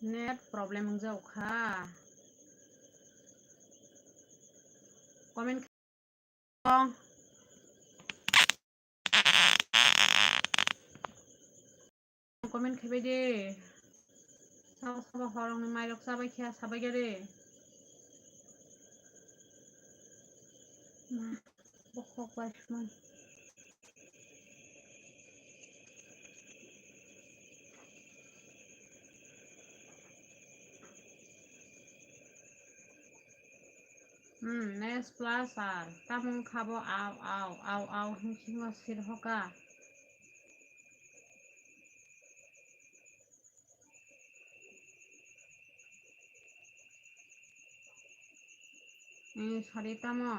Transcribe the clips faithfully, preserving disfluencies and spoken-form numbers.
Net problem wngjak kha. Comment Comment khaibai de. Sabo sabo horongni mairok chabai khe sabai khe de. Ma, bokhok bai sumai. Hmm, next plus R. Tamo wngkha bo au, au, au, au, hing singo sir hoka. Hmm, sari tamo.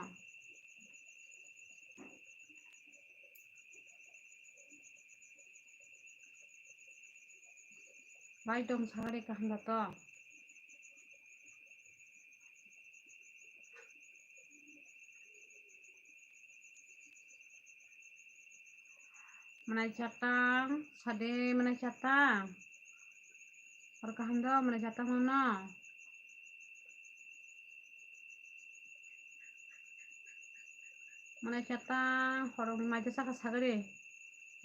Bai tong sagari kaham da to. Mwnai chatang, sade mwnai chatang. Hor kaham do mwnai chatang no. Mwnai chatang, horong mai de saka sagari.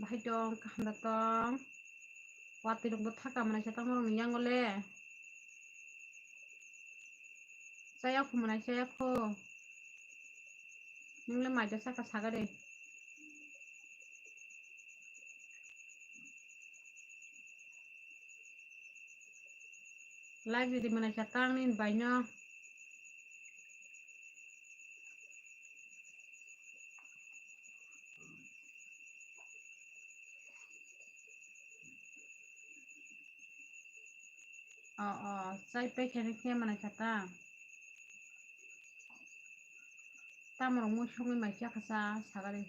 Bahai tong, kaham da tong. Watwi rok bo thaka mwnai chatang horong ni yango le. Chaya khu mwnai chaya khu. Nung le mai de saka sagari. Live ridi mwnai chatang nini bai no. O, o, chai pai khe khe mwnai chatang. Tamo rok mui songwi mai khe kha cha sagari.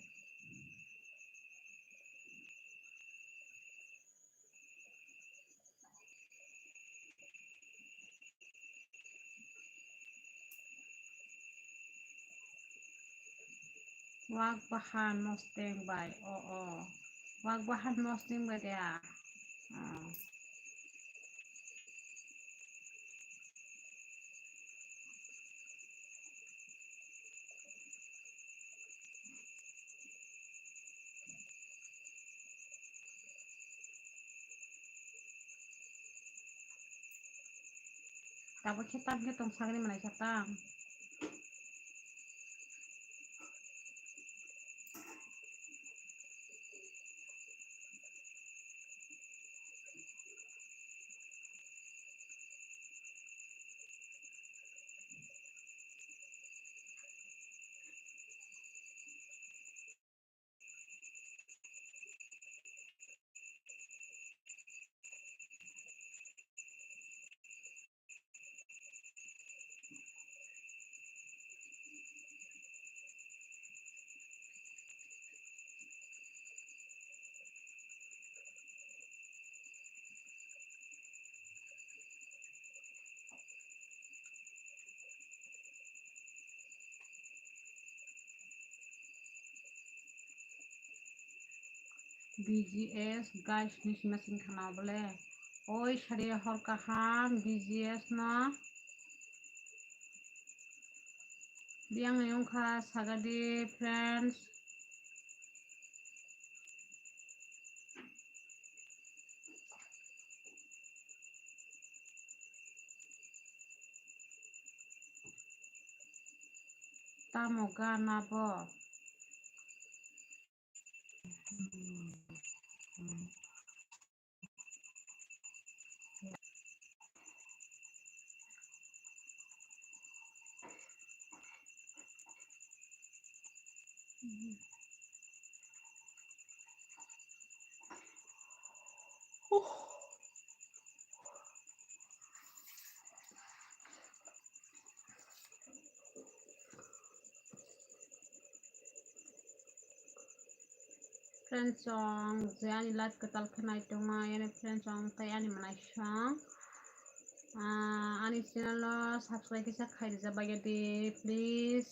Wak bahan mosteng bai, o, o. Wak bahan mosteng bai de, a. O. Tabuk khe tam khe tong sagri mwnai khe tam. B G S guys ni sima sing khana bole. Oi sari hor kaham B G S no. Biyang ni wngkha sagadi friends. Tamo gana bo. Friends song je ani live kwtal khe nai tongma yani friends song tei ani mwnai song. Ah, ani channel no subscribe kisa khai rijak bai di please.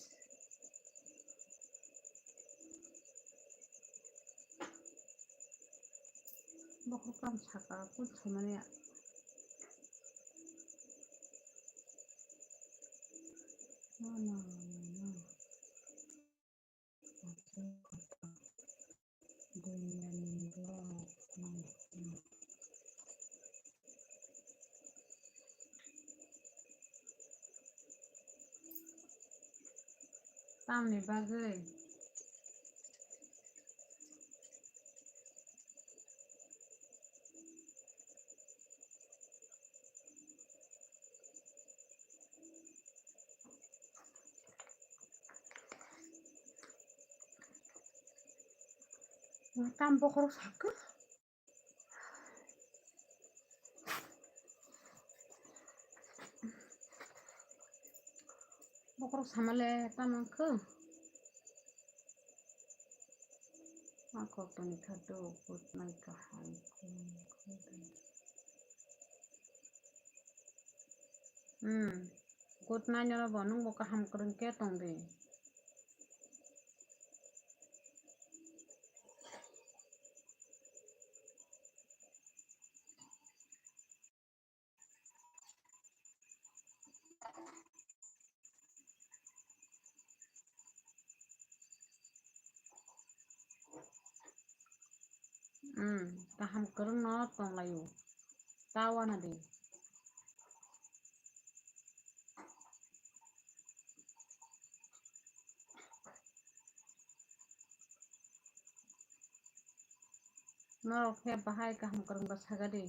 Bokhorok tamo saka, kung saimani ya. Tamni bagwi? Tam bokhorok sakha. Bokhorok samale tamo khe. Ma kok toni kha do, good night kaham. Hmm. Good night noro bo, nwng bo kaham kwrwng khe tong di. Hmm, kaham kwrwngno tonglaio. Ta uanadi. Norok khe bahai kaham kwrwngba sakadi.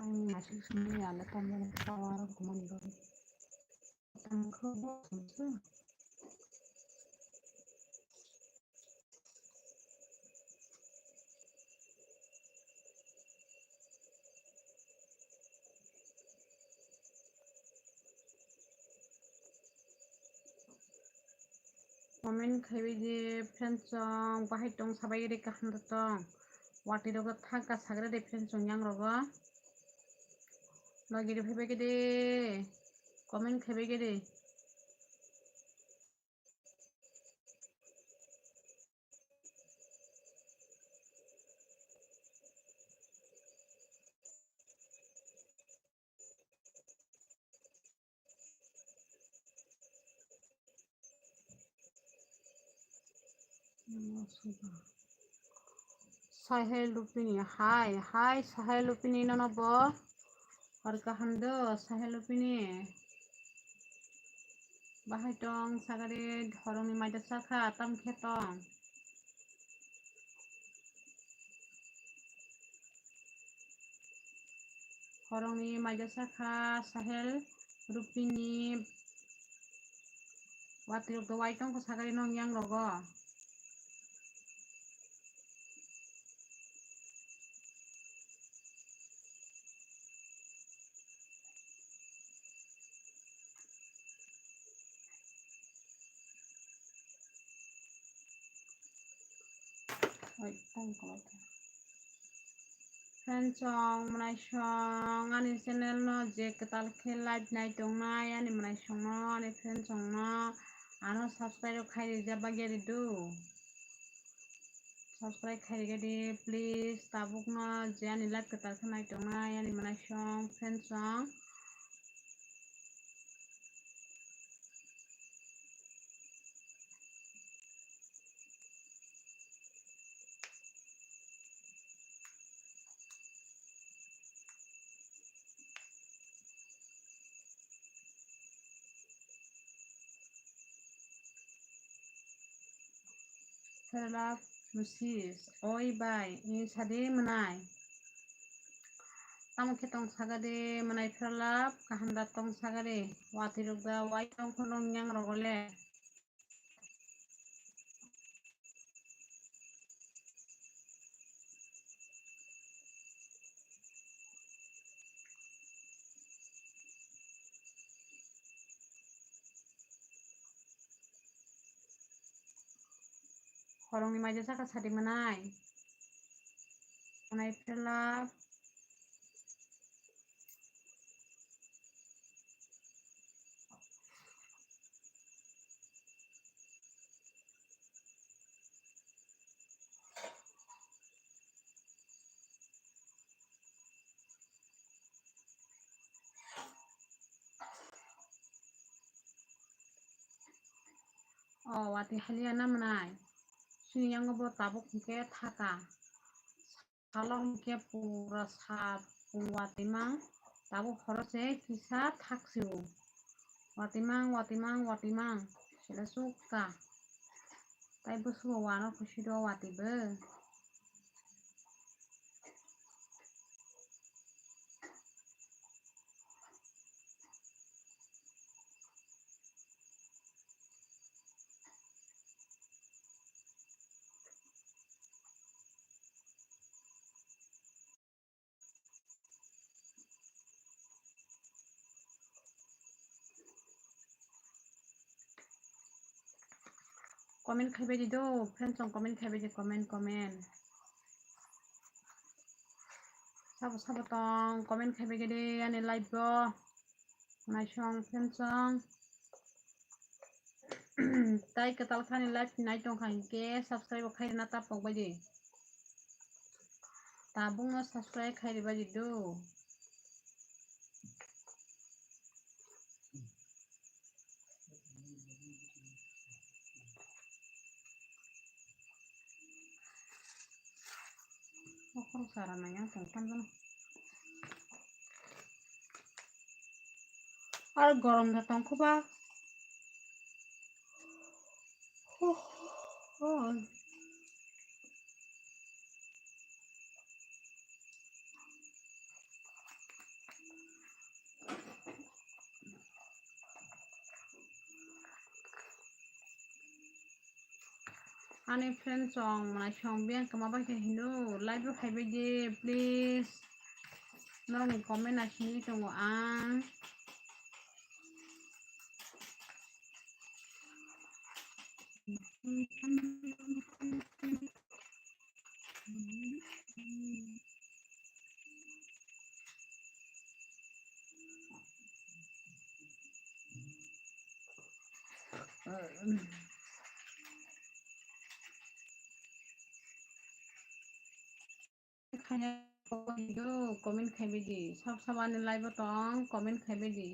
Ang masih sini ya, lepas mana tawar kemana? Tangko bos itu. Comment khaibai di friends song, bahai tong sabai ri kaham da tong. Watwi rogo thangka sagra de friends song yang rogo. Logi ri phaibai di. Comment khaibai di. Sahel Rupini, hai, hai, Sahel Rupini nono bo. Hor kaham do, Sahel Rupini. Bahai tong, sagari, horongni maida sakha, tam khe tong. Horongni maida sakha, Sahel, Rupini, watwi rok do wai tong kho sagari nong yang rogo. Oi, tang kolok. Friends song, mwnai song, ani channel no je kwtal khe live nai tongnai, ani mwnai song no, ani friends song no, ano subscribe khai rijak bagya ridu. Subscribe khai rijak di, please, tabuk no je ani live kwtal khe nai tongnai, ani mwnai song, friends song. Pherlap musis, oi bai, ni sadi mwnai. Tamo khe tong sagadi mwnai pherlap, kaham da tong sagadi. Watwi rok da wai tong khono yang rogo le. Khoroknwi maija saka sadi mwnai. Mwnai phelak. O watwi haliya na mwnai. Chini yango bo tabuk hwnkhe thaka. Salo hwnkhe pura sat pung watwi mang. Tabuk horo se kisa thaksio. Watwi mang, watwi mang, watwi mang. Sele sukha. Tai bwswk wano khusi do watwi bo. Comment khaibai di do, friends song comment khaibai di, comment, comment. Sabo sabo tong comment khaibai di ani live o. Naisong friends song. Tai kwtal khani live nai tongkha hinkhe subscribe khai rwna ta pokbai di. Tabukno subscribe khai rwbai di do. Bokhorok chara nai ang tong tamjano. Ar gorom da tong kho ba. Ani friend song mwnai song biyang kwma bai khe hino live o phaibai di please. Norokni comment naisingwi tongo ang. Khaina comment khaibai di, sab sab ani live o tong comment khaibai di.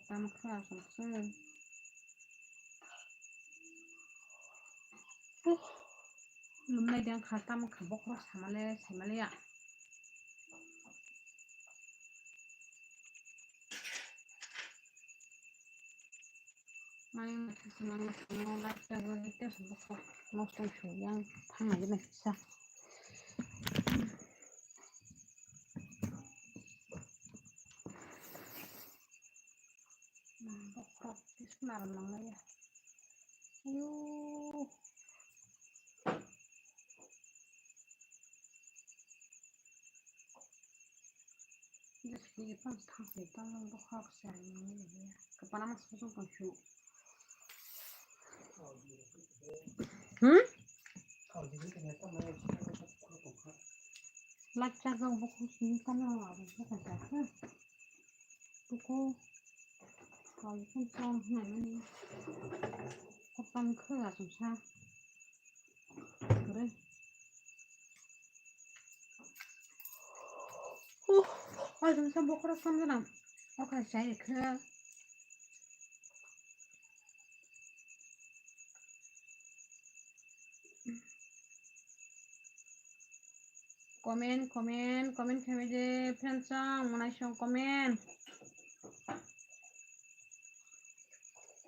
Tamo kha aswk se. Huh. Lumnai de wngkha, tamo kha bokhorok samale, saimaliya. Mani mani kisa mani mani light chajagwi tei bokhorok nosto wngkha yang thangna gini kisa. Bokhorok tisna rwna nangya. Ayuu. Just ini pang thang se tang bokhorok se nangya. Kepala mas kosong kosong. Hmm? Light chajak buku sini kan abo buku jaka. Buku koi pun chong nai mani. Kopan khe asumsa. Kore. Uh, asumsa bokora samjana. Okai chai khe. Comment, comment, comment khaibai de, friends song, mwnai song comment.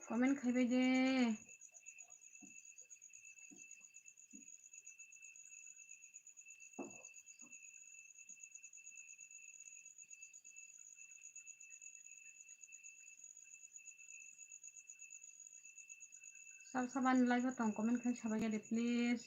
Comment khaibai de. Sab sab ani live o tong comment khai sabai ya de please.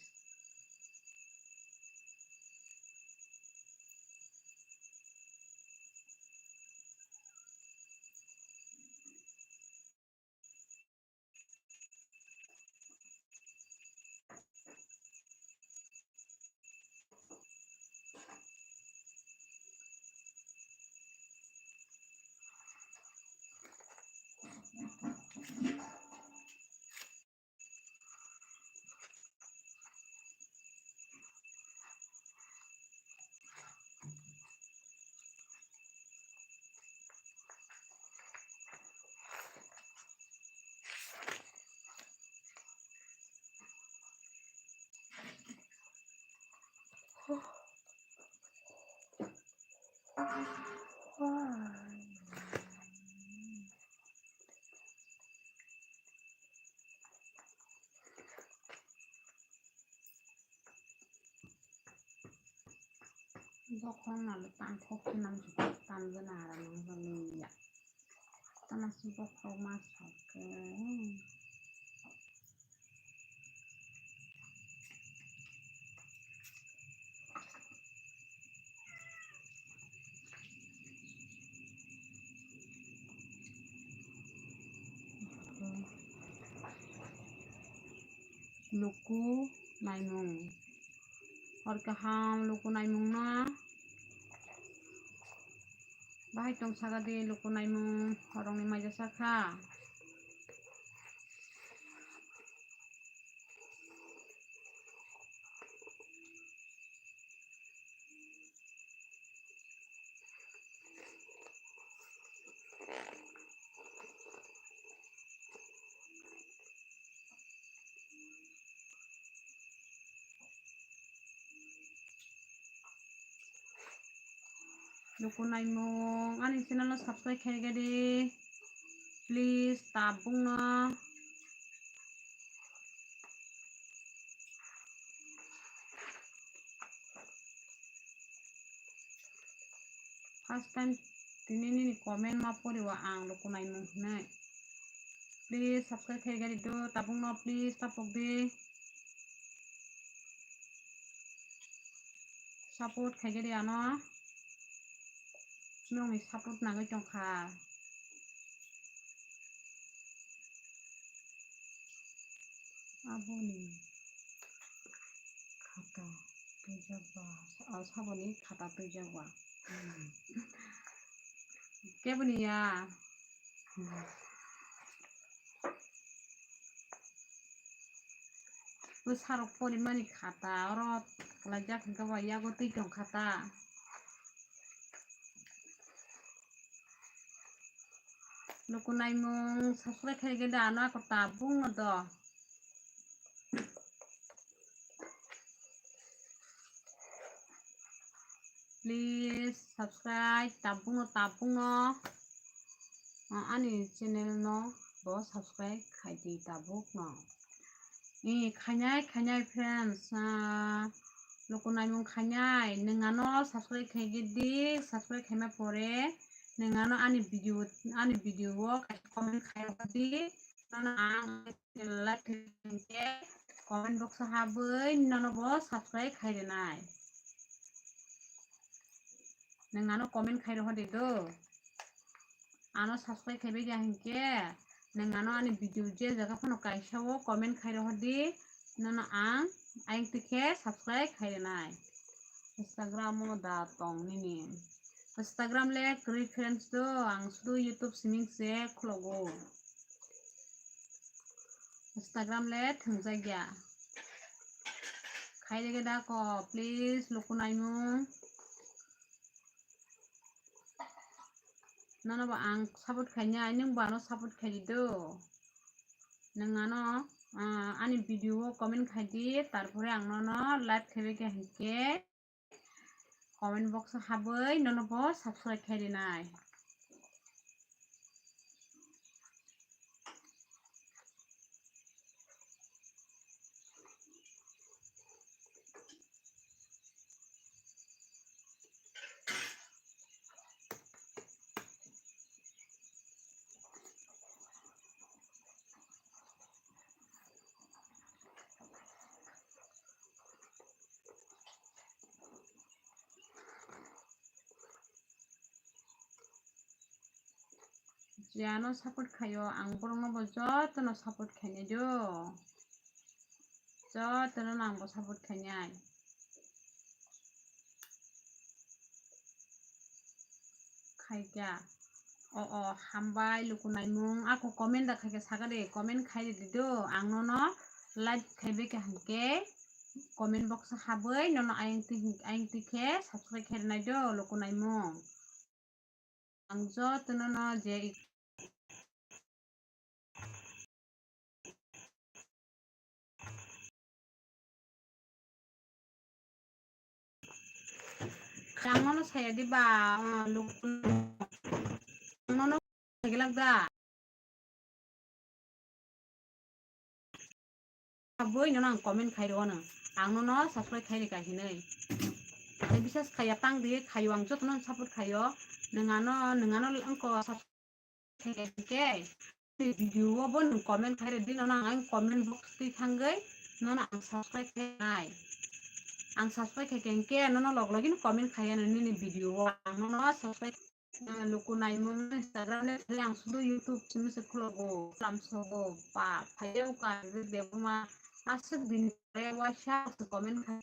Bokhorok no tangthok khe nang tanjana rang nang ya. Tana si bokhorok ma sok khe. Luku naimung. Hor kaham luku naimung no. Bahai tong saka di luku naimung, horong ni maija sakha. Luku naimung ani channel no subscribe khaikhe di, please tabuk no. First time tini nini comment ma poriwa ang luku naimung hinwi. Please subscribe khaikhe di do tabuk no, please tapuk di. Support khaikhe di ano. Nwngni support nangwi tongkha. Aboni khata twijak ba, ah, saboni khata twijak ba. Keboni ya. Bwsarok porimani khata oro kwlaijak hwnkhe bo yago twi tong khata. Luku naimung subscribe khaikhe da ano ako tabuk no do. Please subscribe tabuk no, tabuk no. Ah, ani channel no bo subscribe khai di tabuk no. Eh, khainai, khainai friends, ah, luku naimung khainai, nwng ano subscribe khaikhe di, subscribe khaima pore nwng ano ani video, ani video o kaisa comment khai di, nono ang like khe comment box o habwi nono bo subscribe khai rwnai. Nwng ano comment khai rohor di do. Ano subscribe khai bai ya hinkhe nwng ano ani video je jaga phano kaisa o comment khai rohor di. Nono ang ayang tikhe subscribe khai rwnai. Instagram o da tong nini. Instagram le kwrwi friends do, ang sudu YouTube siming se khwlogo. Instagram le thwngjak ya. Khai rege da ko, please, luku naimung. Nono bo ang support khainai, nwng bo ano support khai di do. Nwng ano, ah, ani video o comment khai di, tarpore ang nono like khaibai khe hinkhe. Comment box o habwi nono bo subscribe khai rinai. Je ano support khaio, ang borokno bo jotono support khainai do. Jotono no ang bo support khainai. Khaikha. O, o, hambai luku naimung. Ako comment da khaikhe sakha de, comment khai ridi do. Ang nono like khaibai kha hinkhe comment box o habwi nono ayang twi, ayang twi khe subscribe khai rwnai do luku naimung. Ang jotono no je Ang nono saya di ba, ah, luk-, ang nono saigilak da. Aboi nono ang comment khai rw no. Ang nono subscribe khai rika hinwi. Tei bisas khaiya tang di khaio, ang jotono support khaio. Nwng ano, nwng ano ang ko subscribe khai rikha khe, video o bo nwng comment khai rw di, nono ang comment box twi thangwi nono ang subscribe khai nai. Ang subscribe khai khe hwnkhe nono log logino comment khai ano nini video o. Ang nono subscribe, eh, luku naimung Instagram le thale ang sudu YouTube simi se khwlogo, lam sogo, ba phaiya uka debuma aswk bini pore waisa comment khai.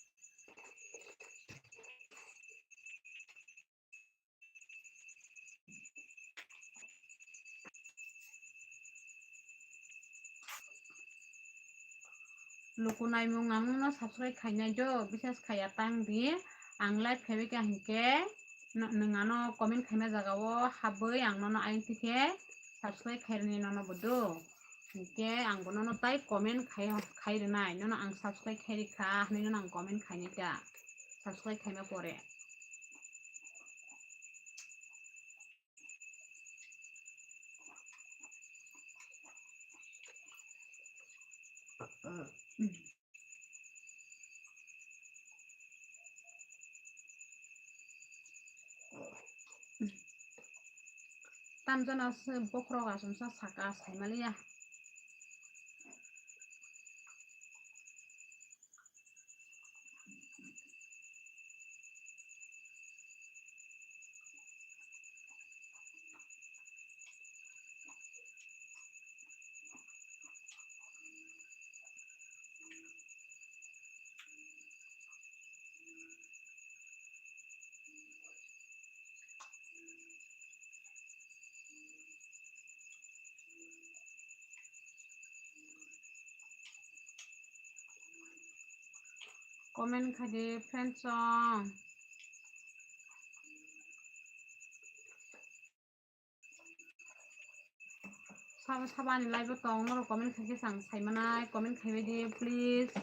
Luku naimung ang no subscribe khainai do, bisas khaiya tang di. Ang live khaibai kha hinkhe no-, nwng ano comment khaima jaga o habwi ang nono aini tikhe subscribe khairwni nono bo do. Hinkhe ang bo nono tai comment khai, khai rwnai, nono ang subscribe khai rikha hinwi nono ang comment khainai ta, subscribe khaima pore. Tamjana se bokhorok aswk sa saka saimaliya. Comment khai di friends song. Sabo sabo ani live o tong, norok comment khai khe chang sai manai, comment khai bai di please.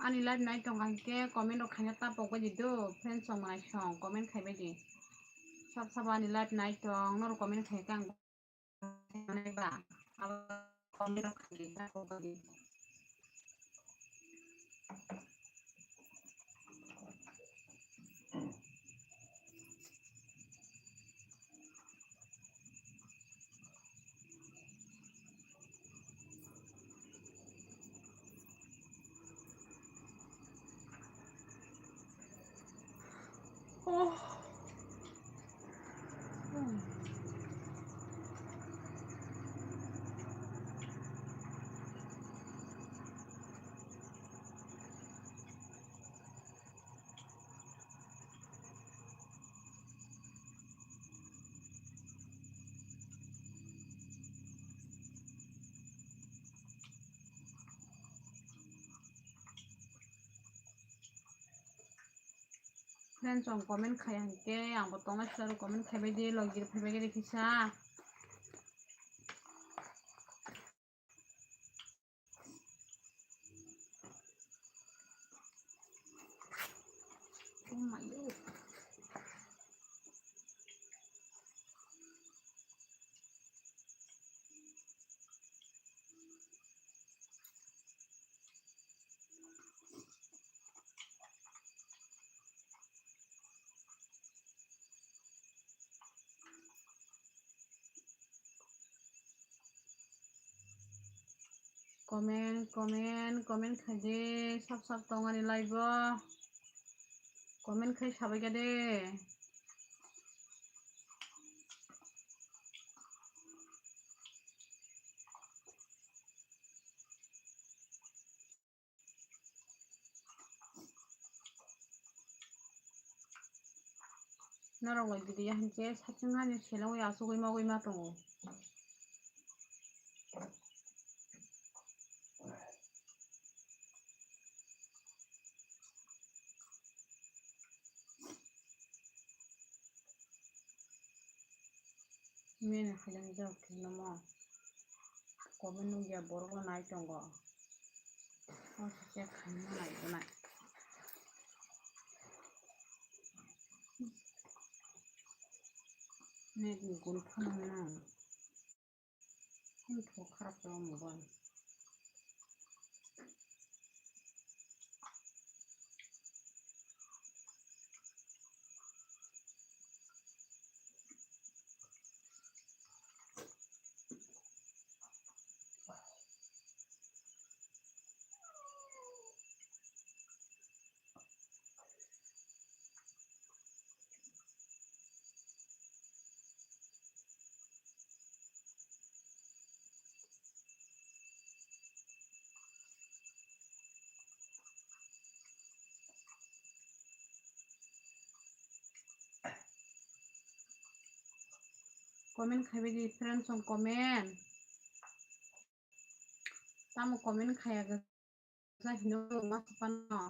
Ani live nai tong kha hinkhe comment rok khaina ta pok bai di do, friends song manai song comment khai bai di. Sab sabo ani live nai tong, norok comment khai khe ang manai ba, abo comment rok khai di ta pok bai di. Oh. Friends song comment khai hinkhe ang bo tongnai sila comment khai bai di, logi phai bai di kisa. Oh my God. Comment, comment, comment khai di, sab sab tong ani live o. Comment khai sabai kha de. Norok lai gidi ya hinkhe satung hani selengwi achugwi mogwi ma tongo. Mene khaijak jak khe nomo. Kobo nukya borok bo nai tongo. O khe khaina nai tonai. Net ni gun phano nang. Phone kharap khe o mobile. Comment khaibai di, friends rok, comment. Tamo comment khaiya khe sa hino ma sa pano.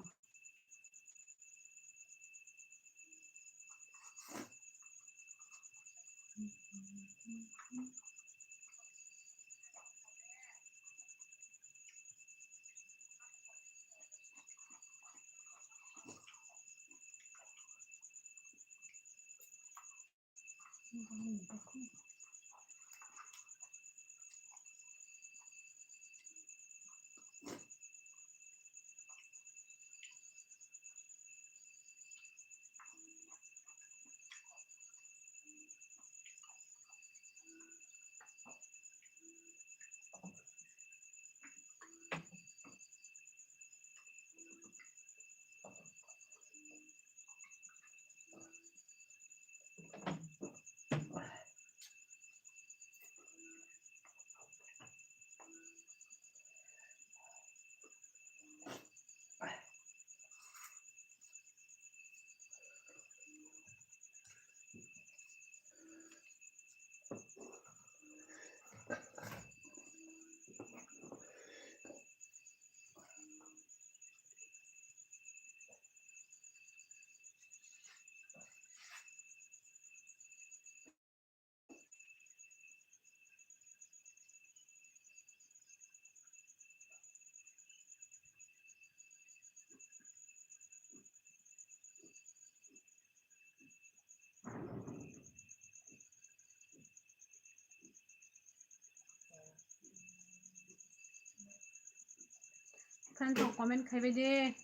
Friends rok comment khaibai de.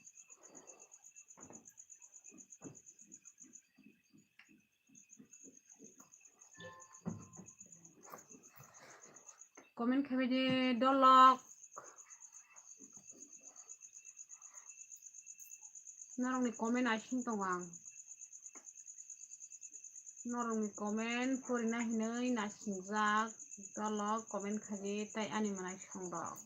Comment khaibai de dolok. Norokni comment asing tongo ang. Norokni comment porina hinwi nasingjak dolok comment khaidi tai ani mwnai songrok.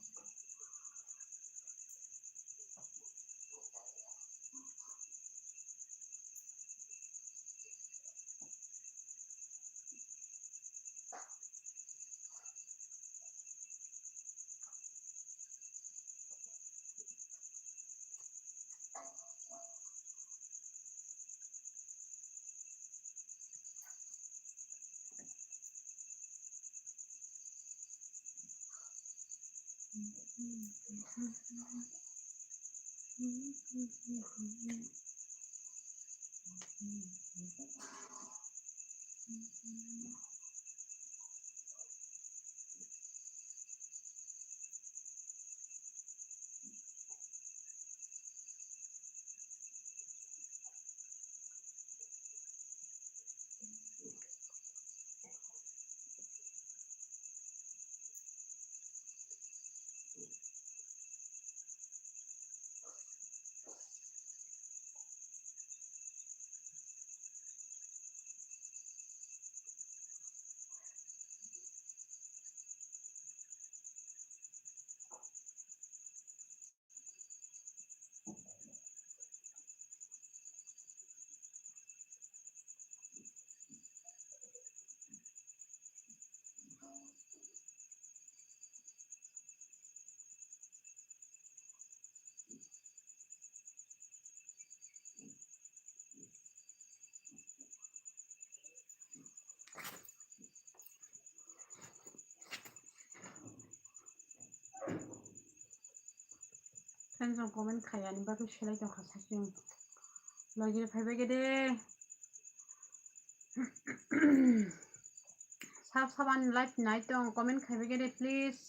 Tei jong comment khaiyani bagwi selai tongkha sakhe. Logi phaibai khe de. Sab sabani live nai tong comment khaibai khe de please.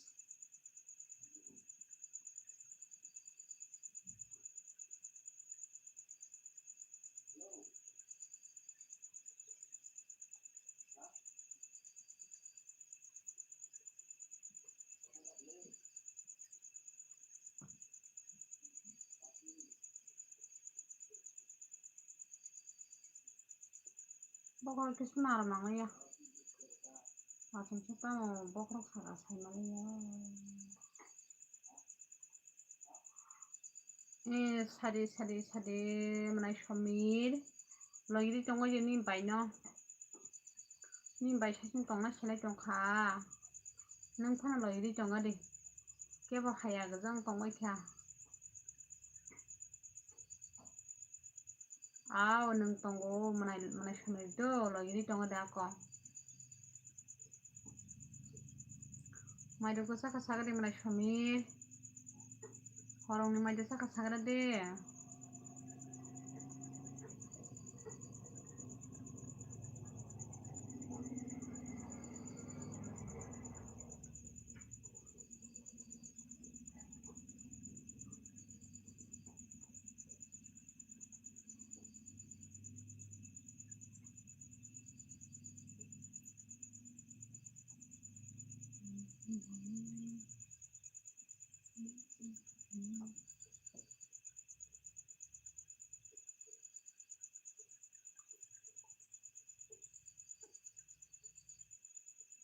Bokhorok khe swnam rw nangya. Achomsa tamo bokhorok saka sai manliya. Eh, sadi, sadi, sadi, mwnai Somir. Logi ri tongwi di nini bai no. Nini bai sasing tongna selai tongkha. Nwng phano logi ri tongo di. Kebo haya gajang tongwi kha. Aw, nwng tongo, mwnai, mwnai Somir do, logi ri tongo de ako. Mairok do saka sagra de mwnai Somir. Horongni mairok saka sagra de.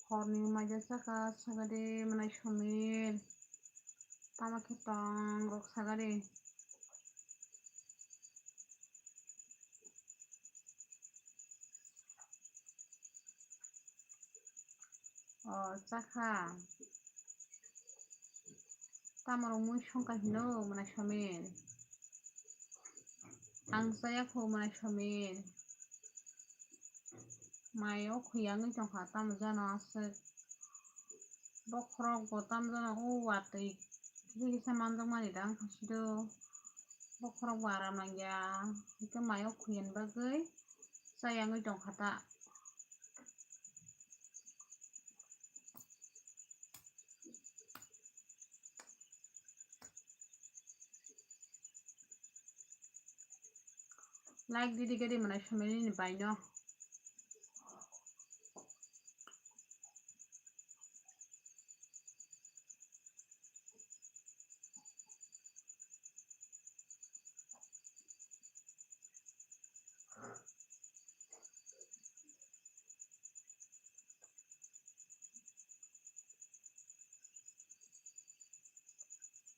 Horni mairok saka sagra de mwnai Somir. Tamo khe tong rok sagra de. O, chakha. Tamo rok mui songkha hino mwnai Somir. Ang chaya kho mwnai Somir. Mai o khuyangwi tongkha tamo jano aswk. Bokhorok bo tamo jano o watwi kisa kisa manjakmani da wngkha sido. Bokhorok bo aram nangya. Hwnkhe mai o khuyani bagwi chayangwi tongkha ta. Like didi gadi mwnai Somir ni bai no.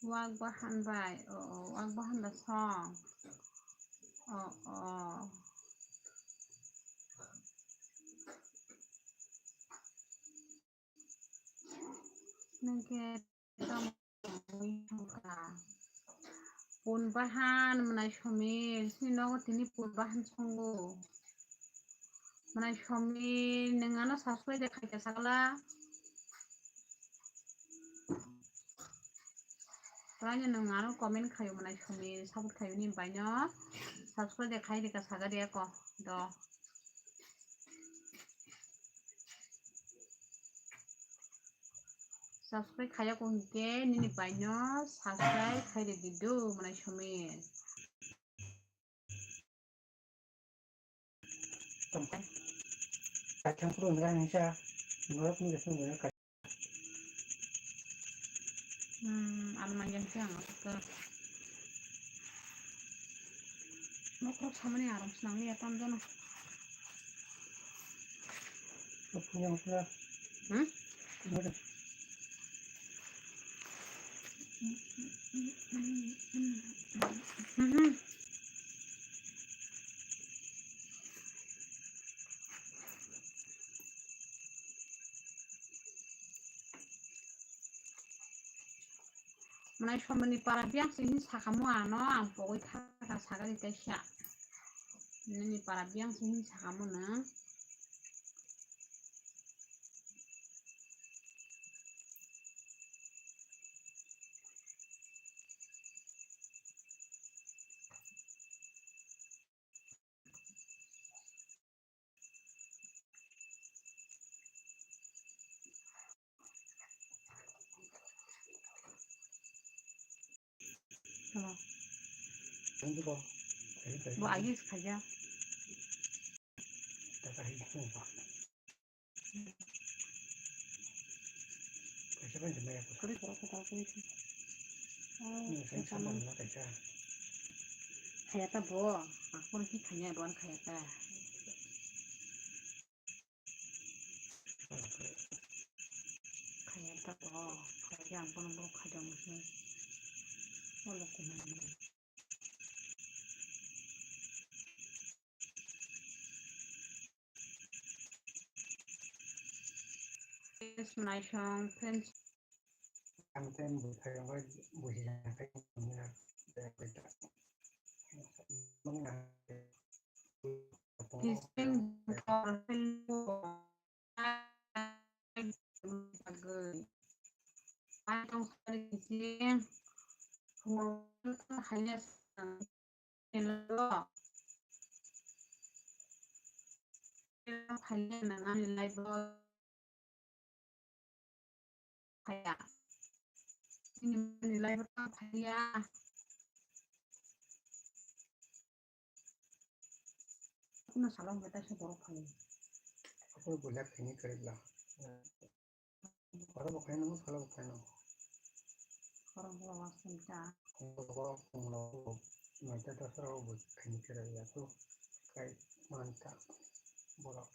Wak bahan bai, o, o, wak bahan da song. O, o. Nwng khe tamo wngkha? Pun bahan mwnai Somir, chini nogo tini pun bahan songo. Mwnai Somir, nwng ano subscribe de khaikha sakla. Twlaino nwng ano comment khaio mwnai Somir, support khaio ni bai no. Subscribe de khai rika saga de ko do. Subscribe khaiya ko hinkhe nini bai no subscribe khai de di do mwnai Somir. Tongkha. Kaithang phuru wngkha nungsa. Norok wngkha sini wngkha. Hmm, ano mangyan khe ang aswk. Nokrok samani aram swnam ya tamjano. Nokrok yang sila. Hmm? Nokrok. Mhm. Mwnai Somir ni para biyang se hin sakamo ano ang pogwi thaka sagari kaisa. Nini para biyang se hin sakamo no. Bo agi khaja. Kuri kura kura kuri. Khaya ta bo. Akon ki khanya bo khaya ta. Khaya ta bo. Khaya ang bono bo khaja musi. Olo kumani. Yes, my song, friends. Ang ten buthai ang buhi yang kai. Kising buthai. Ai tong sari kising. Hanya Hello. Hello, phaiya nang ani live o. Phaiya. Ani live o phaiya. Kuno salong beta se borok phaiya. Aku bulat ini kerja. Oro bo khaino, salo bo khaino. Oro bo wasing ta. Oro bo khumlo bo, noita dosra bo khaini kira ya to. Kai manta borok.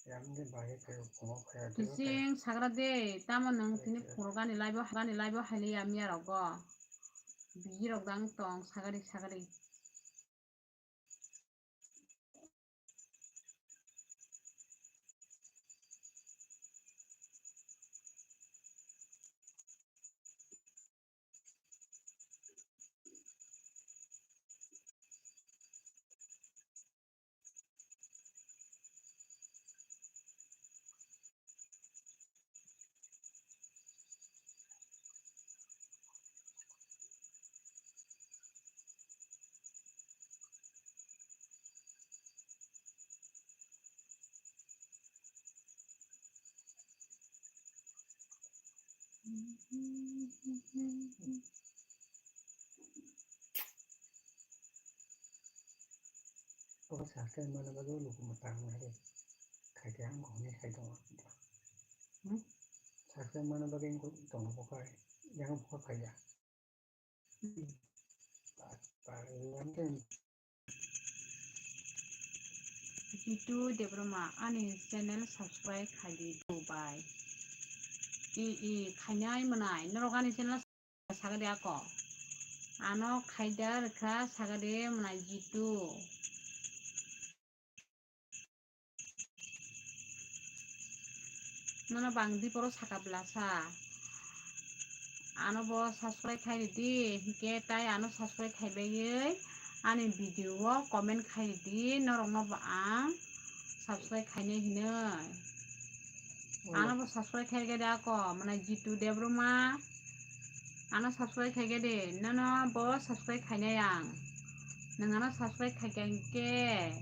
Yamde bahai khayo, khungo khaya de. Kising sagra de, tamo nang tini khungo gani laibo, gani laibo haili yamya rogo. Biji rok dang tong, sagari, sagari. Obo subscribe mana bagwi luku mwtang nai de. Khaide ang kok nai khai tongo. Hmm? Subscribe mana bagwi wng tongo bo khai. Yang bo khai ya. Hmm. Pa, pa, yang de. Jitu Debbarma ani channel subscribe khai di Dubai. I, i, khainai mwnai. Norok ani channel Sagadi ako. Ano khaida rwkha sagadi mwnai Jitu. Nono bangdi poro saka blasa. Ano bo subscribe khai ridi, hinkhe tai ano subscribe khai bagwi ani video o comment khai ridi, norokno bo ang subscribe khainai hinwi. Ano bo subscribe khaikhe de ako, mane Jitu Debbarma. Ano subscribe khaikhe de, nono bo subscribe khainai ang. Nwng ano subscribe khaikhe hinkhe,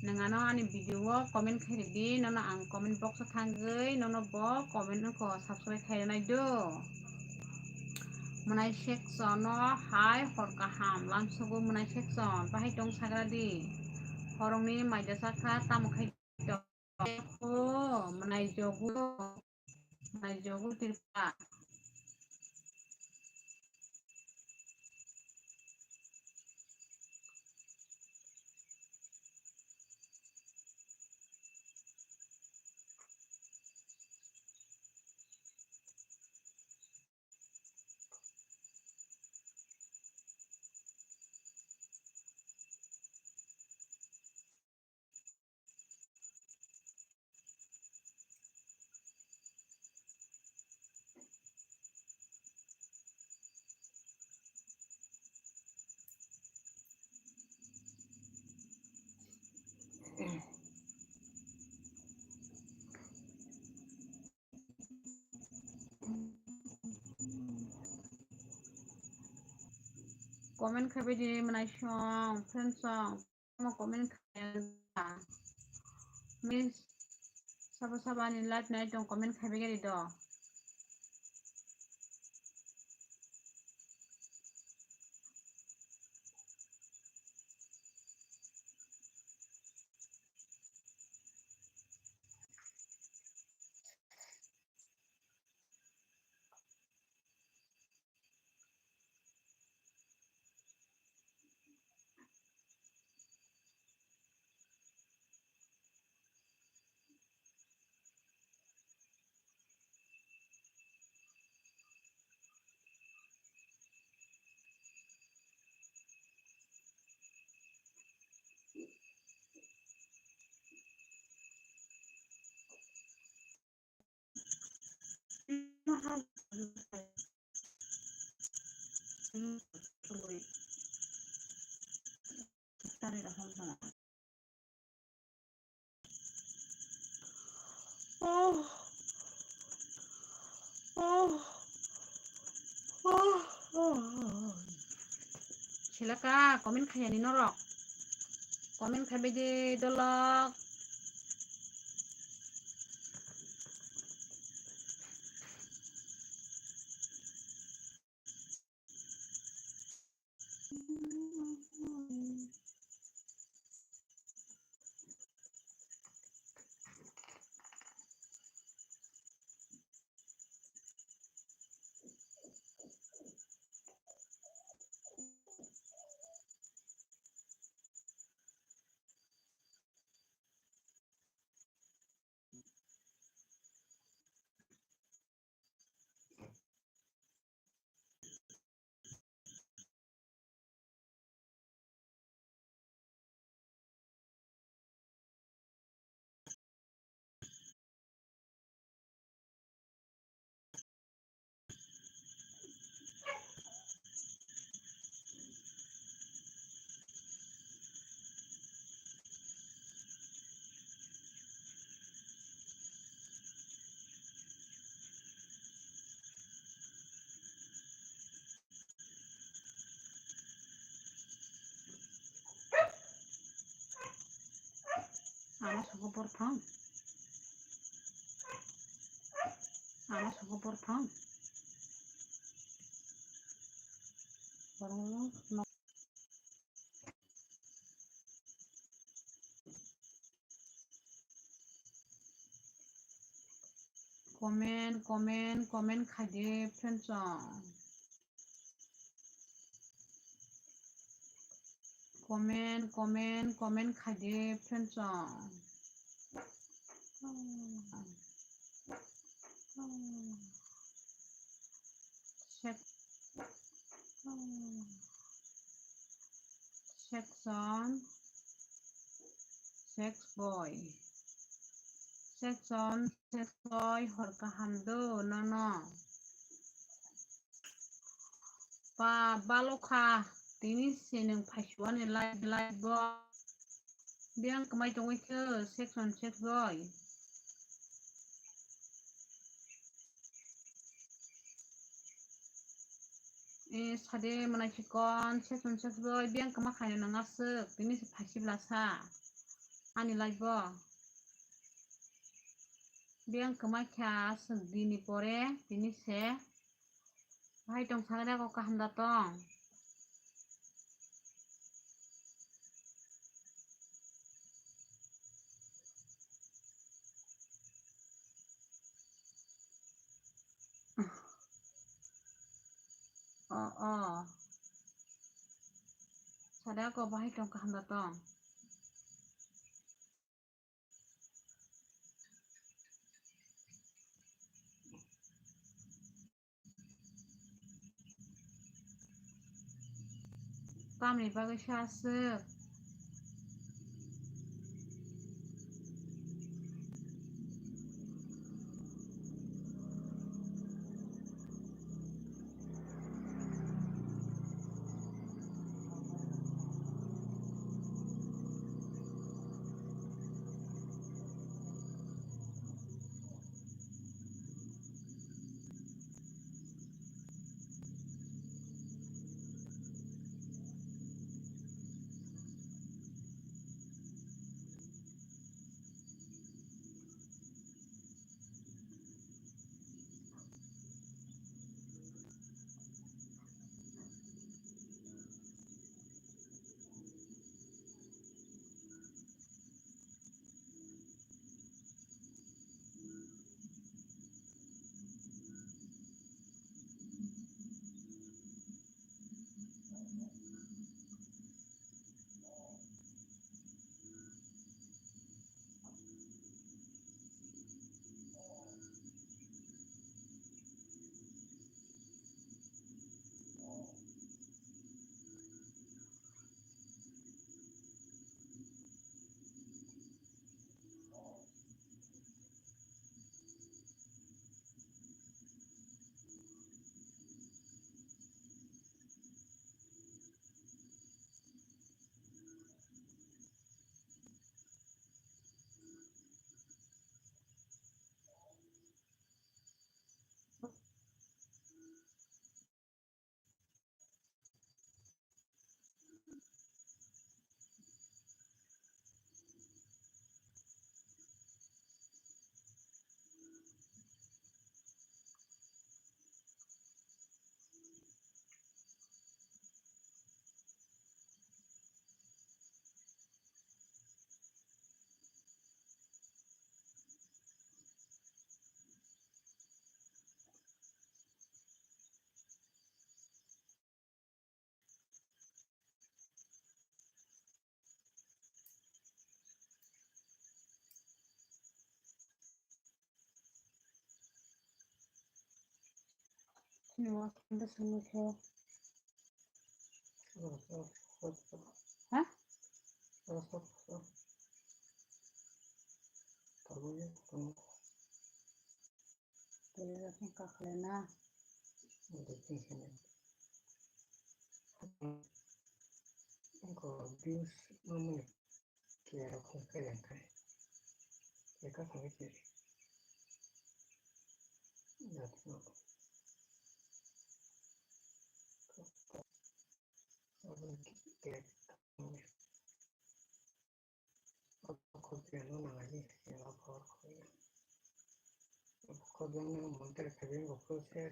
nwng ano ani video o comment khairidi, nono ang comment box o thangwi, nono bo comment wngkha subscribe khairwnai do. Mwnai section o hai hor kaham lamsogo mwnai section, bahai tong sagradi. Horongni maida sakha tamo khai. Mwnai jogo, mwnai jogo tirpa. Comment khabai di mwnai song, friend song. Tamo comment khaina. Miss, sabo sabo ani live nai tong comment khaibai gari do. Selaka comment khaiyani norok. Comment khaibai de dolok. Ano sabo borphang. Ano sabo borphang. Borok no. Comment, comment, comment khaidi friends chong. Comment, comment, comment khaidi friends chong. Sek-, section, sex boy. Section, sex boy, hor kaham do nono. Pa balokha, tini se nwng phaiswani live, live bo. Biyang kwmai tongwi khe section sex boy. E sade mwnai chikon section sex boy biyang kwma khaina nang aswk tini se phaisibla sa ani live bo. Biyang kwma kha aswk dini pore tini se. Bahai tong sakani ako kaham da tong. O, o. Sade ako bahai tong kaham da tong. Tamni bagwi sa aswk. Ni wa kanda sanu khe. Ha? Tele da khe kakhle na. Ko views mami. Kaya rok kung kaya kai. Kaya ka kung kaya. Yatno. Aboni kaya kung. Aboni kaya no nang aji. Yatno kaya. Kaya no monter kaya ko kaya.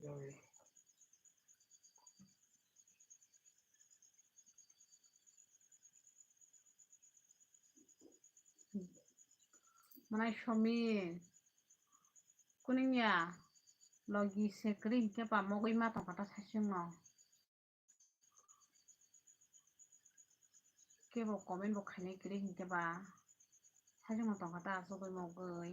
Yoi. Manai somi kuning ya logi se kri hinkhe ba mogwi ma tongkha ta saichung no. Kebo comment bo khainai kri hinkhe ba saichung no tongkha ta asugwi mogwi.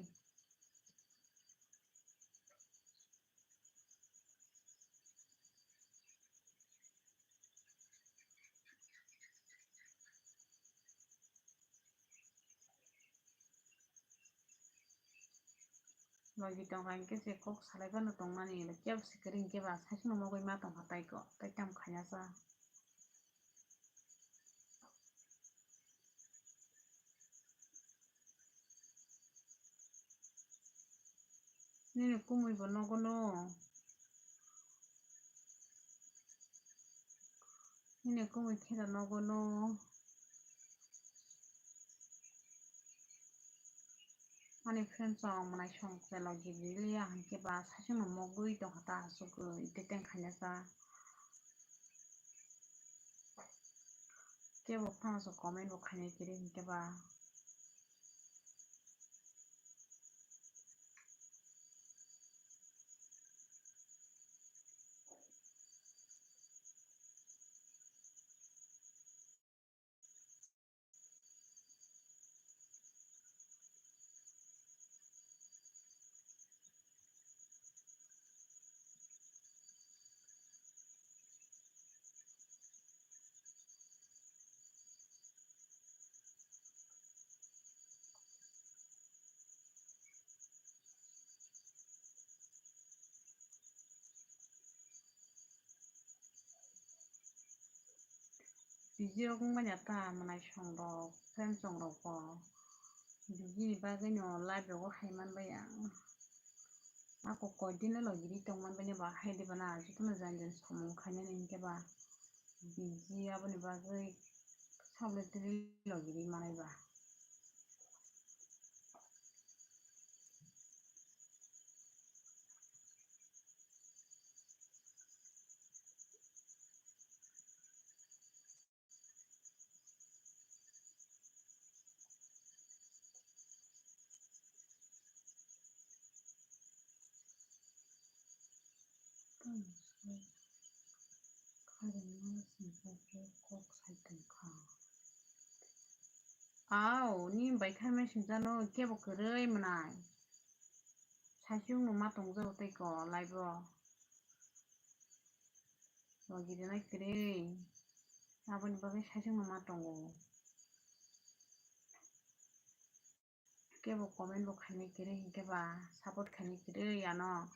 Logi tongkha hinkhe se kok salai phano tongmani, kebo se kri hinkhe ba saichung no mogwi ma tongkha tai ko, tai tamo khaina cha. Nini kumui bo nogo no. Nini kumui kheno nogo no. Ani friends rok mwnai song chwla gibili ya hinkhe ba saichung no mogwi tongkha ta asugwi tei teng khaina cha. Kebo phano se comment bo khainai kiri hinkhe ba. Busy rok wngmani ta mwnai song rok, friends song rok bo busy ni bagwi no live rogo hai manbai ang. Ako koi din no logi ri tong manbai ni ba hai di bana jotono jan jan samung khainani hinkhe ba busy aboni bagwi sabole twi logi ri manai ba. Au, ni bai khaima singjano kebo kwrwi mwnai. Saichung no ma tongjago tei ko live o. Logi rinai kwrwi. Aboni bagwi saichung no ma tongo. Kebo comment bo khainai kwrwi hinkhe ba support khainai kwrwi ano.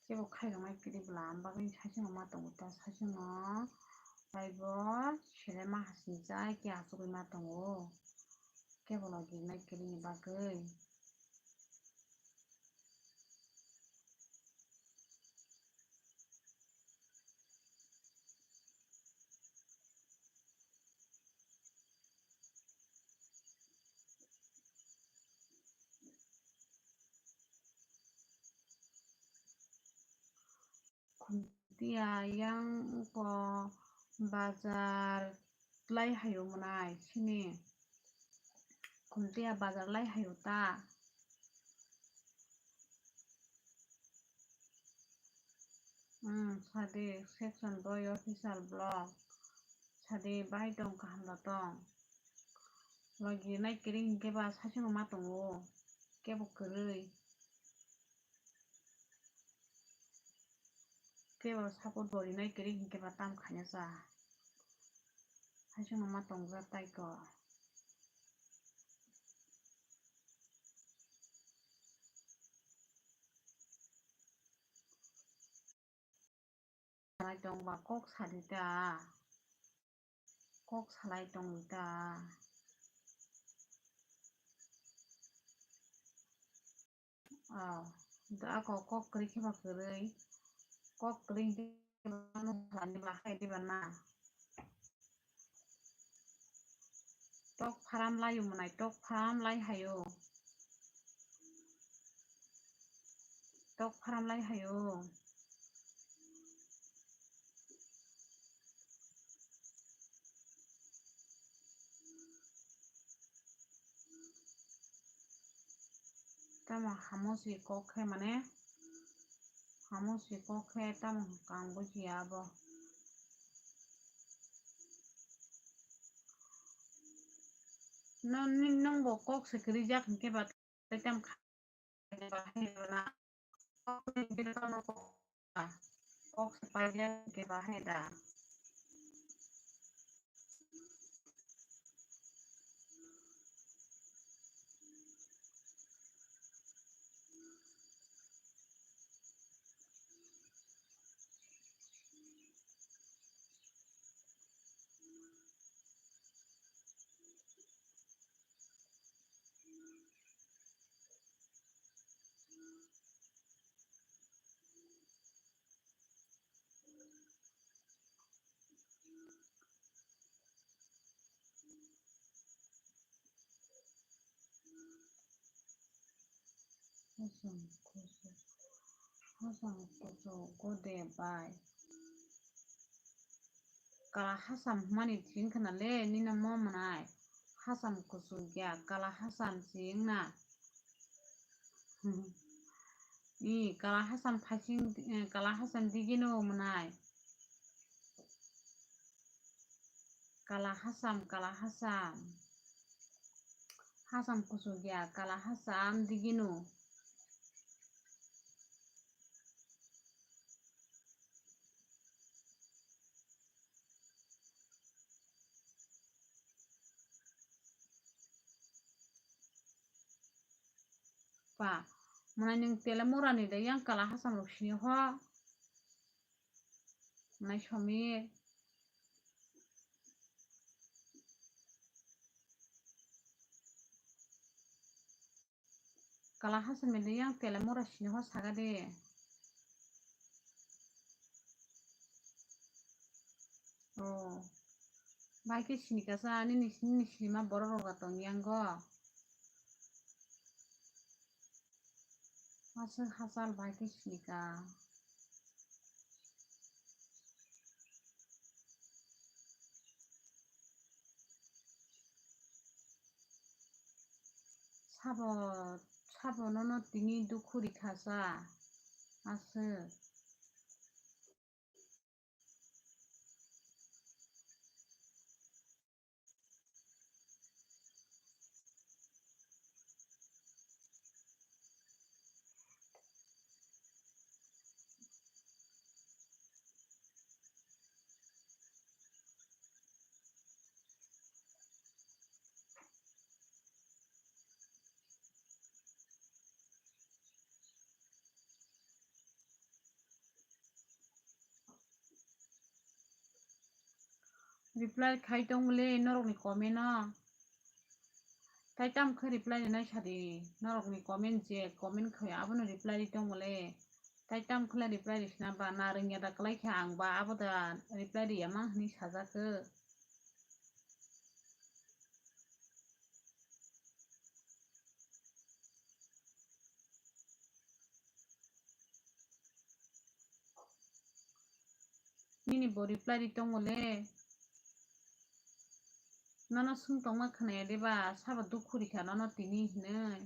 Kebo khairoknai kiri bwla, ang bagwi saichung no ma tongo ta, saichung no Taibo selema hasingcha khe achugwi ma tongo, kebo logi nai kwrwini bagwi. Khumtiya yang ko bazar lai hayo mwnai sini. Khumtiya bazar lai hayo ta. Hmm, sadi section boy official blog. Sadi bai tong kaham da tong. Logi nai kiri hinkhe ba saichung ma tongo. Kebo kwrwi. Kebo support bo rinai kwrwi hinkhe ba tam khaina cha. Hai chwngno ma tongjak tai ko. Salai tong ba kok sadi ta. Kok salai tong ta. Oh, da ko kok kwrwi khe ba kwrwi. Kok kwrwi khe ba nung salani ba hai diba na. Tok pharam lai o mwnai, tok pharam lai hayo. Tok pharam lai hayo. Tamo hamo si kok khe mane, hamo si kok khe tamo kang bujiya abo. No, ni, nung bo kok se kwrwi jak hinkhe ba tei tam kha bahai rwna. Kok se paijak hinkhe bahai da. Hasam kuchuk, hasam kuchuk gode bai. Kala hasam hwnmani thing khna le nini mo mwnai. Hasam kuchuk ya, kala hasam se wngna. I kala hasam phasing, eh, kala hasam digino mwnai. Kala hasam, kala hasam. Hasam kuchuk ya, kala hasam digino. Pa, mwnai nwng telemorani de yang kala hasam rok sini ho. Mwnai Somir. Kala hasam ni yang telemora sini ho saga de. Oh. Bai khe sini kasa nini, nini sinima borok rok tong yang go. Aswk hachal bai khe sini ka. Sabo, sabo nono tini dukhu rikha sa. Aswk. Reply khai tongmole norokni comment o. Tai tam khe reply rinai sadi, norokni comment je comment khai abono reply ri tongmole. Tai tam khe reply risina ba na ringya da kwlai khe ang ba abo da reply riya mang hwnwi sajak khe. Nini bo reply ri tongmole. Nono swng tongma khwnaya deba, sabo dukhu rikha nono tini hinwi.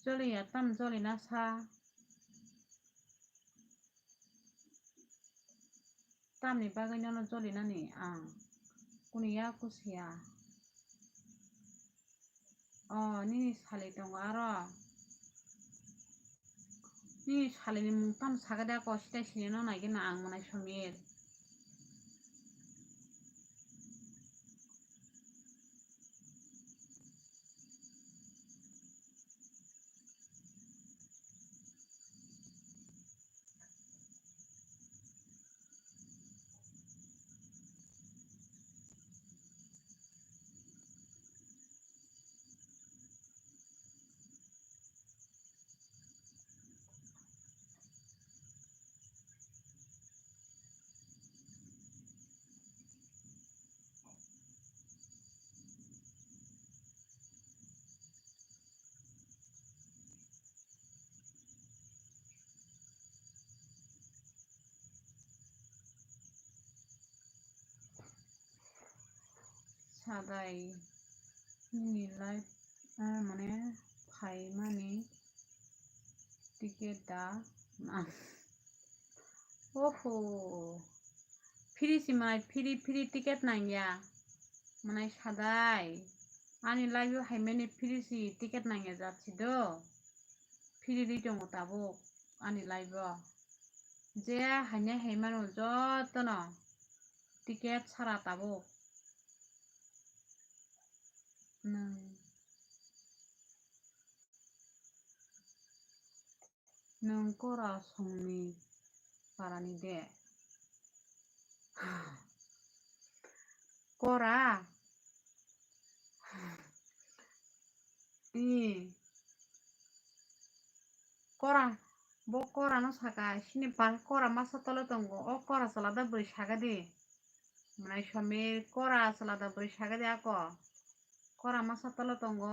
Joliya, tam jolina sa. Tamni bagwi nono jolinani ang kuni ya kusiya. O, nini sali tongo aro. Nini salini mung tamo saga de ako, sitai sini no nai gana ang mwnai Somir. Sadai nini live, ah, mane phaimani ticket da nang. Oho. Free si manai, free, free ticket nangya. Manai sadai. Ani live o haimani free si ticket nangya jat si do. Free ri tongo tabuk ani live o. Je hainai haimano jotono ticket sara tabuk. Nwng. Nwng Kora songni parani de? Kora? I. Kora. Bo Kora no saka. Sini pa Kora masa tolo tongo. O Kora chwla da bwrwi saka di. Mwnai Somir Kora chwla da bwrwi saka di ako. Kora masa tolo tongo.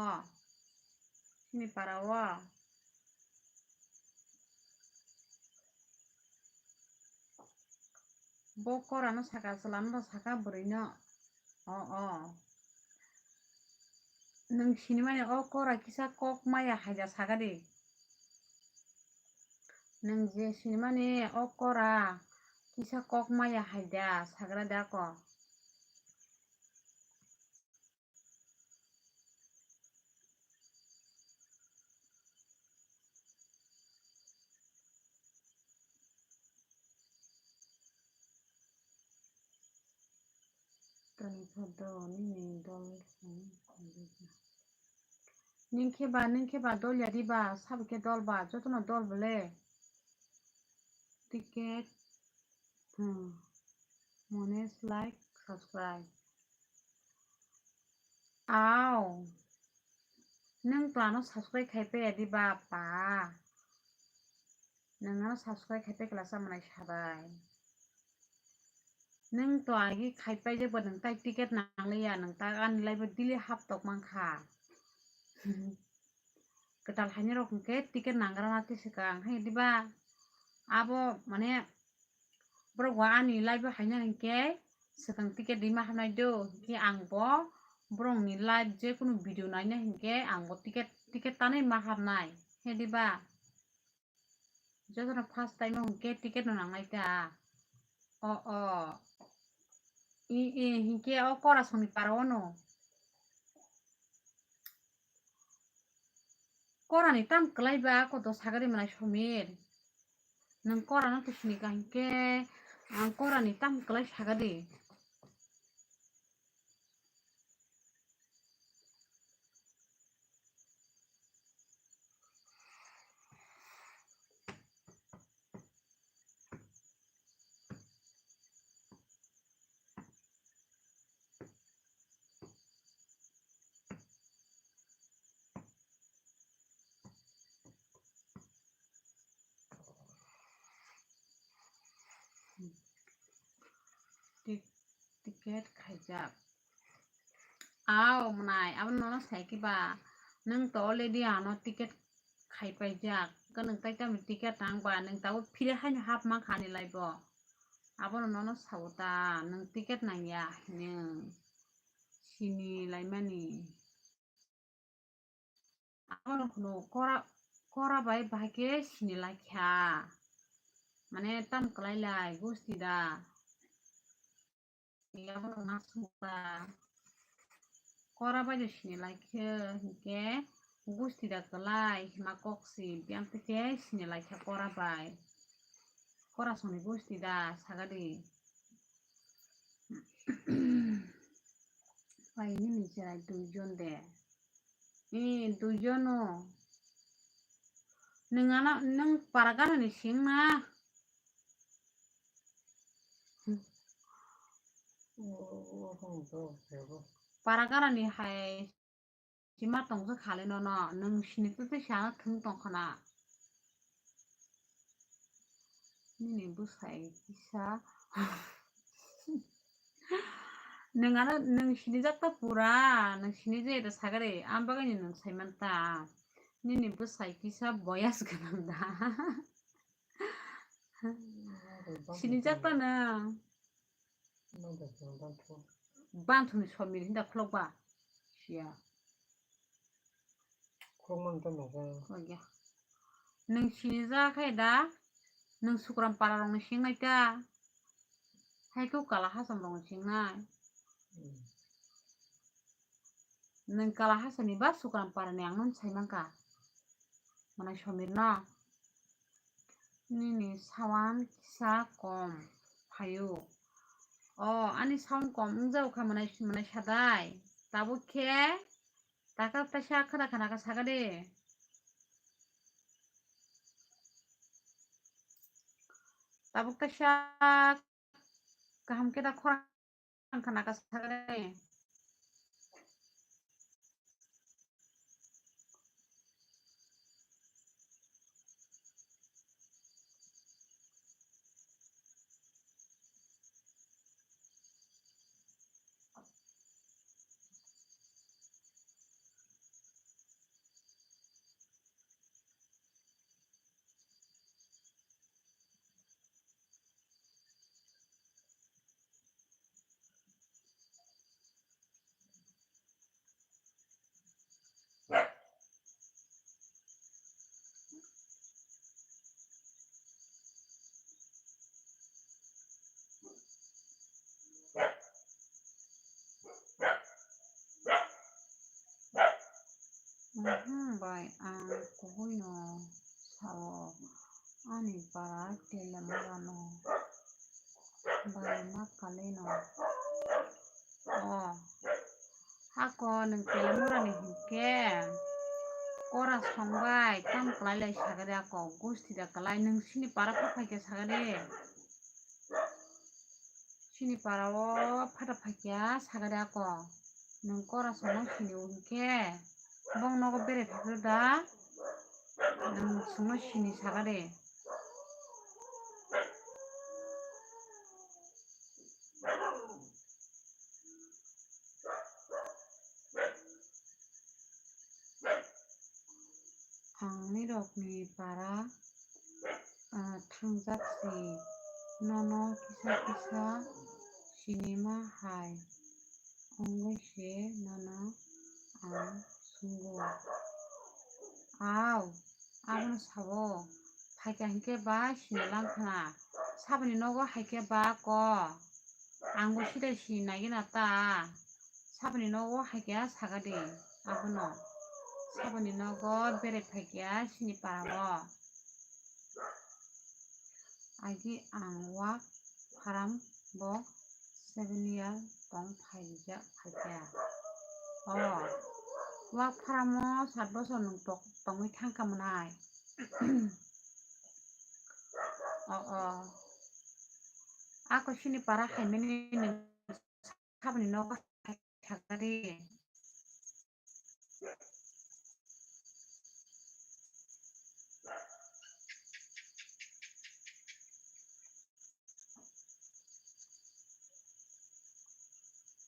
Sini para o. Bo Kora no saka, chwla no saka bwrwi no. O, o. Nwng sinimani o Kora kisa kok maya haida saka di. Nwng je sinimani o Kora kisa kok maya haida sagra da ko. Toni photo nini dol. Ningkhe ba, ningkhe ba dol ya di ba, sabo khe dol ba, jotono dol bole. Ticket, hmm, mones, like, subscribe. Aw. Nwng to ano subscribe khai paya di ba pa. Nwng ano subscribe khai paya kla sa mwnai sabai. Nwng to agi khai paya je bo nwng tai ticket nang liya, nwng ta ani live o daily hap tok man kha. Kwtal haini rok hwnkhe ticket nang gra na twi swkang hai di ba. Abo mane borok bo ani live o haina hinkhe swkang ticket rima hamnai do, hinkhe ang bo borokni live je kunu video naina hinkhe ang bo ticket, ticket tanwi ma hamnai, he diba? Jotono first time o hinkhe ticket no nangnai ta. O, o. I, i, hinkhe o Kora songni para o no. korani tam kwlai ba koto sagari manai Somir. Nwng korano to sini ka hinkhe, ang korani tam kwlai sagadi. Tik-, ticket khaijak. Ao mwnai, abo nono sai khe ba, nwng to already ano ticket khai paijak. Khe nwng tai tamo ticket tang ba, nwng tabuk phire haino hap mankha ani life o. Abono nono sao ta, nwng ticket nangya hinwi sini laimani. Abono kheno kora, kora bai bahai khe sini lai kha. Mane tam kwlai lai gusti da. Abono ma sungkha. Kora bai do sini lai khe hinkhe gusti da kwlai hima kok si biyang twi khe sini lai kha kora bai. Kora songni gusti da sagadi. Pai nini cherai duijon de. Ee, duijon o. Nwng ano, nwng para ganani sing na? Para ganani hai sima tongsa khale nono, nwng sini twi twi sana thwng tongkhana. Nini bwsai kisa. Nwng ano, nwng sinijak ta pura, nwng sinijai da sagari, ang bagwi nwng saimanta. Nini bwsai kisa boyas gwnang da. Sinijak ta nwng. Banthuni Somir hinda khulok ba. Siya. Khulok man tamo khe. Khulok ya. Nwng sinijak khai da? Nwng Sukram para rokni singnai ta? Hai khe Kala Hasam rokni singnai. Hmm. Nwng Kala Hasam ni ba Sukram para ni ang nwng sai mankha. Mwnai Somir no. Nini sound kisa kom phaio. O, ani sound kom wngjago kha mwnai, mwnai sadai. Tabuk khe taka kaisa khada khana kha saga de. Tabuk kaisa kaham khe da khorang khana kha saga de. Mhm, bai, ang kubuino sao, ani para Telemura no, bai, ma kalino. O, hako nwng Telemura ni hinkhe, kora songbai, tam kwlai lai sagade ako, gusti da kwlai, nwng sini para pha phaikhe sagade. Sini para o phata phaikya sagade ako. Nwng kora songno sini o hinkhe bong nogo berai phaiphru da. Nwng songno sini sagade. Ang nirokni para, ah, thangjak si, nono kisa kisa sinima hai wngwi se nono ang sungo. Au, abono sabo, phaikha hinkhe ba sinilang khna, saboni nogo haikhe ba ko, angbo sirai sini naigwna ta, saboni nogo haikhe sagadi abono, saboni nogo berai phaikha chini parao. Agi ang wak pharam bo seven year tong phaijak phaikha. O, wak pharamo sat bosor nwng tok-, tongwi thangkha mwnai. O, o. Ako chini para khaimani nwng saboni nogo thakari.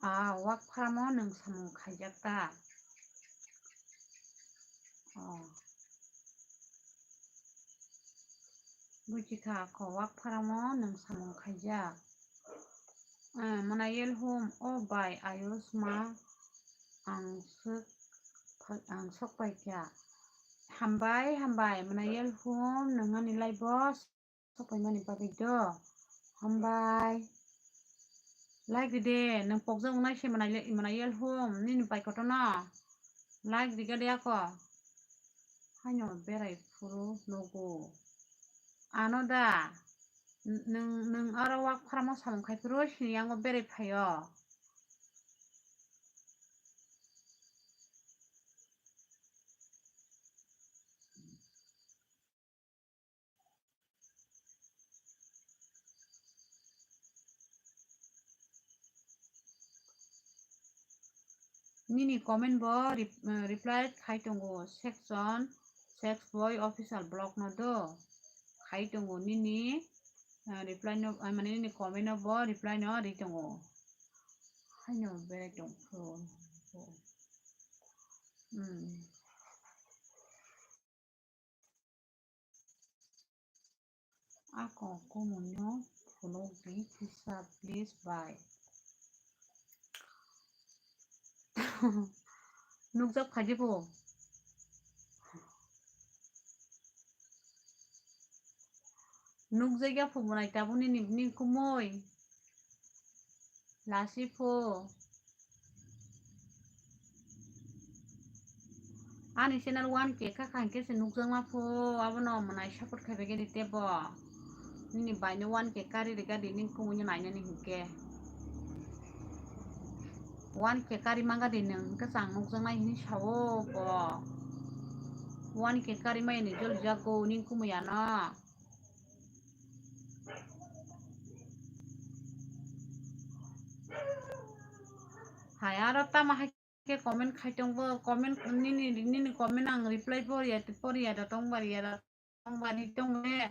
Ah, wak pharamo nwng samung khaijak ta? Oh. Buji kha, ko wak pharamo nwng samung khaijak. Ah, mwnai yel hum, o bai, ayos ma, ang sok, ang sok pai kha. Hambai, hambai, mwnai yel hum, nwng ani live o sok pai mani bagwi do. Hambai. Like ride, nwng pokjak wngnai se mwnai le-, mwnai yel hum, nini bai kotorno. Like ride ako. Haino berai phuru nugo. Ano da. N-, nwng, nwng aro wak pharamo samung khai phuru sini yango berai phaio. Nini comment bo rep-, eh, reply khai tongo section, sex boy official blog no do. Khai tongo nini, eh, reply no, eh, mane nini comment no bo reply no ri tongo. Haino berai tong phuru. Hmm. Ako kumun no phunukdi kisa please bai. Nukjak phaidi bo. Nukjakya phu bo nai tabuk nini, nini kumui. Lasi phu. Ani channel one K kha kha hinkhe se nukjakma phu, abono mwnai support khai bai khe di tebo. Nini bai no one K kari rega di, nini kumui no nainani hinkhe. One K kari manga di nwng hinkhe chwng nukjaknai hinwi sao bo. One K kari maya ni joli jago nini kumui ano. Hai aro tamo hai khe comment khai tong bo, comment nini, nini comment ang reply poriya, poriya da tong bariya da tong bari tong le.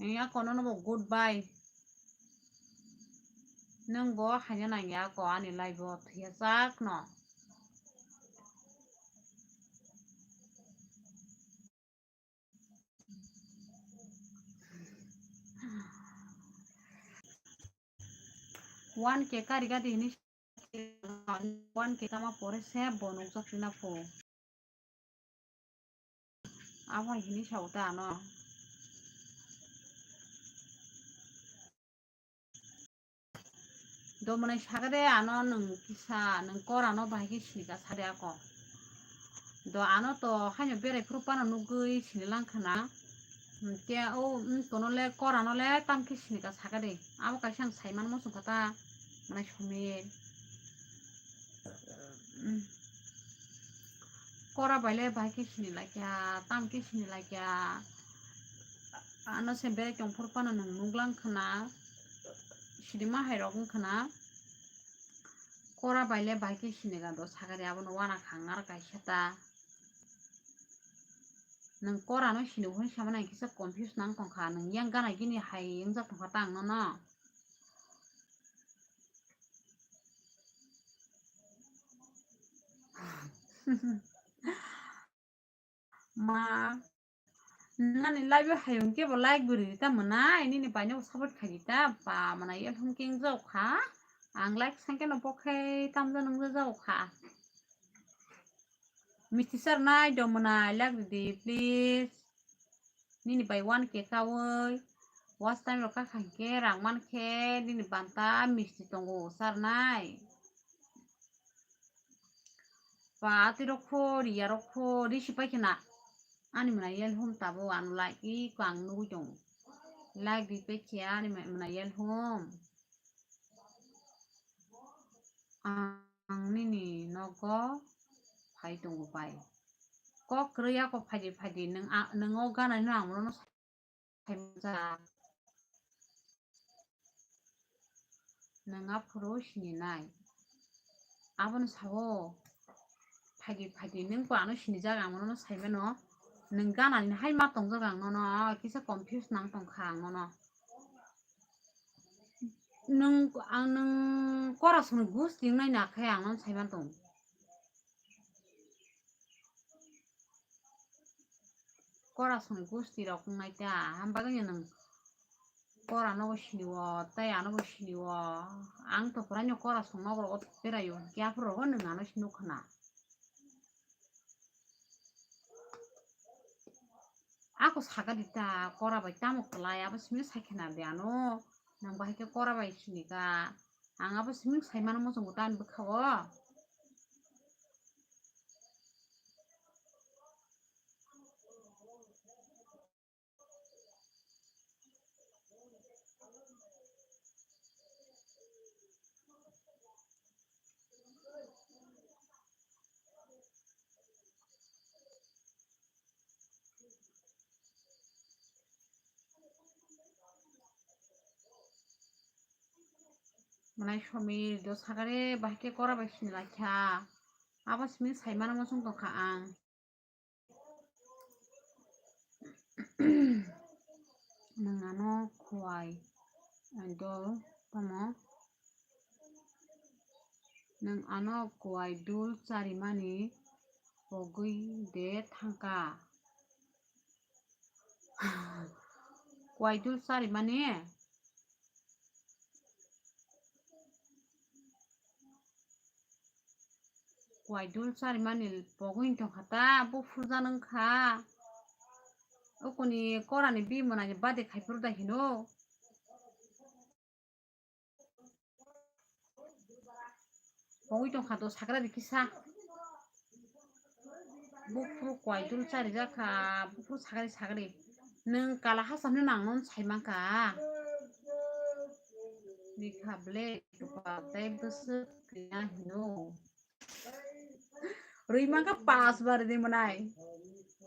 Ni ako no bo goodbye. Nwng bo haina nangya ako ani live o thuya chak no. One K kari gadi hini one K kama pore se bo nukjak sina pho. Abo hai hini sao ta ano. Do mwnai saka de ano nwng kisa nwng kor ano bahai khe sinika sade ako. Do ano to haino berai phuru phano nugwi sinilang khna. Hinkhe o, mm, tono le kor ano le tam khe sinika saka de. Abo kaisa ang sai manmo chwng kha ta mwnai somir. Mm. Kora bai le bahai khe sini laikha, tam khe sini laikha. Ano se berai tong phuru phano nwng nuklang khna, sinima hai rok wng khna. Kora bai le bahai khe sini ga do sakari abono wana khang aro kaisa ta. Nwng kora no sini hwn sama nang kisa confuse nang tong kha, nwng yang gana gini hai wng jak tong kha ta ang no no. Ma, nani live o hayung kebo like bo riri ta mwnai, nini bai no support khai di ta, ba mwnai yel hum king jok kha, ang like sangke no bo khai tamja nungja jok kha. Misti sir nai do mwnai like ridi please. Nini bai one K kawi Watch time rok kha khankhe rang mankhe nini banta misti tongo charnai. Ba atwi rok pho riya rok pho risi pai khna. Ani mwnai yel hum tabo ano like iko ang nugwi tongo. Like di pai khe ani mwnai yel hum. Ang nini nogo phai tongo bai. Kok kwrwi ako phaidi phaidi nwng a-, nwng o gana hino ang bono saimanjak. Nwng aphuru sininai. Abono sao. Phaidi phaidi nwng bo ano sinijak ang bono saimano. Nwng ganani hai ma tongjak ang nono. Kisa confuse nang tongkha ang nono. Nwng, ang nwng kora songni gusti wngnai nakhe ang nono saiman tong. Kora songni gusti rok wngnai ta, hambagwi nwng kora nobo siniwo, tei anobo siniwo. Ang to puraino kora songma borok o beraio, hwnkhe aphuru rogo nwng ano sini nukha na. Ako sakadi ta, kora bai tamo kwlai, abo simi saikhe na de ano, nang bahai khe kora bai sini ka, ang abo simi saimano muchungo ta ani bwkha o. Mwnai somir do sakare bahai khe kora bai sini laikha. Abo simi saimano muchung tongkha ang. Nwng ano kuai dol tamo? Nwng ano kuai dul charimani pogwi de thangkha. Kuai dul charimani? Kuai dul charimani pogwi tongkha ta, buphurjak wngkha. Okoni korani bimwnani bade khaiphuru da hino. Pogwi tongkha do sakra di kisa. Buphuru kuai dul charijak kha, buphuru sakari sakari. Nwng kala hacham no nang non saimanka. Bikha ble tei bwswk kya hino. Rwi mankha pas bar di mwnai.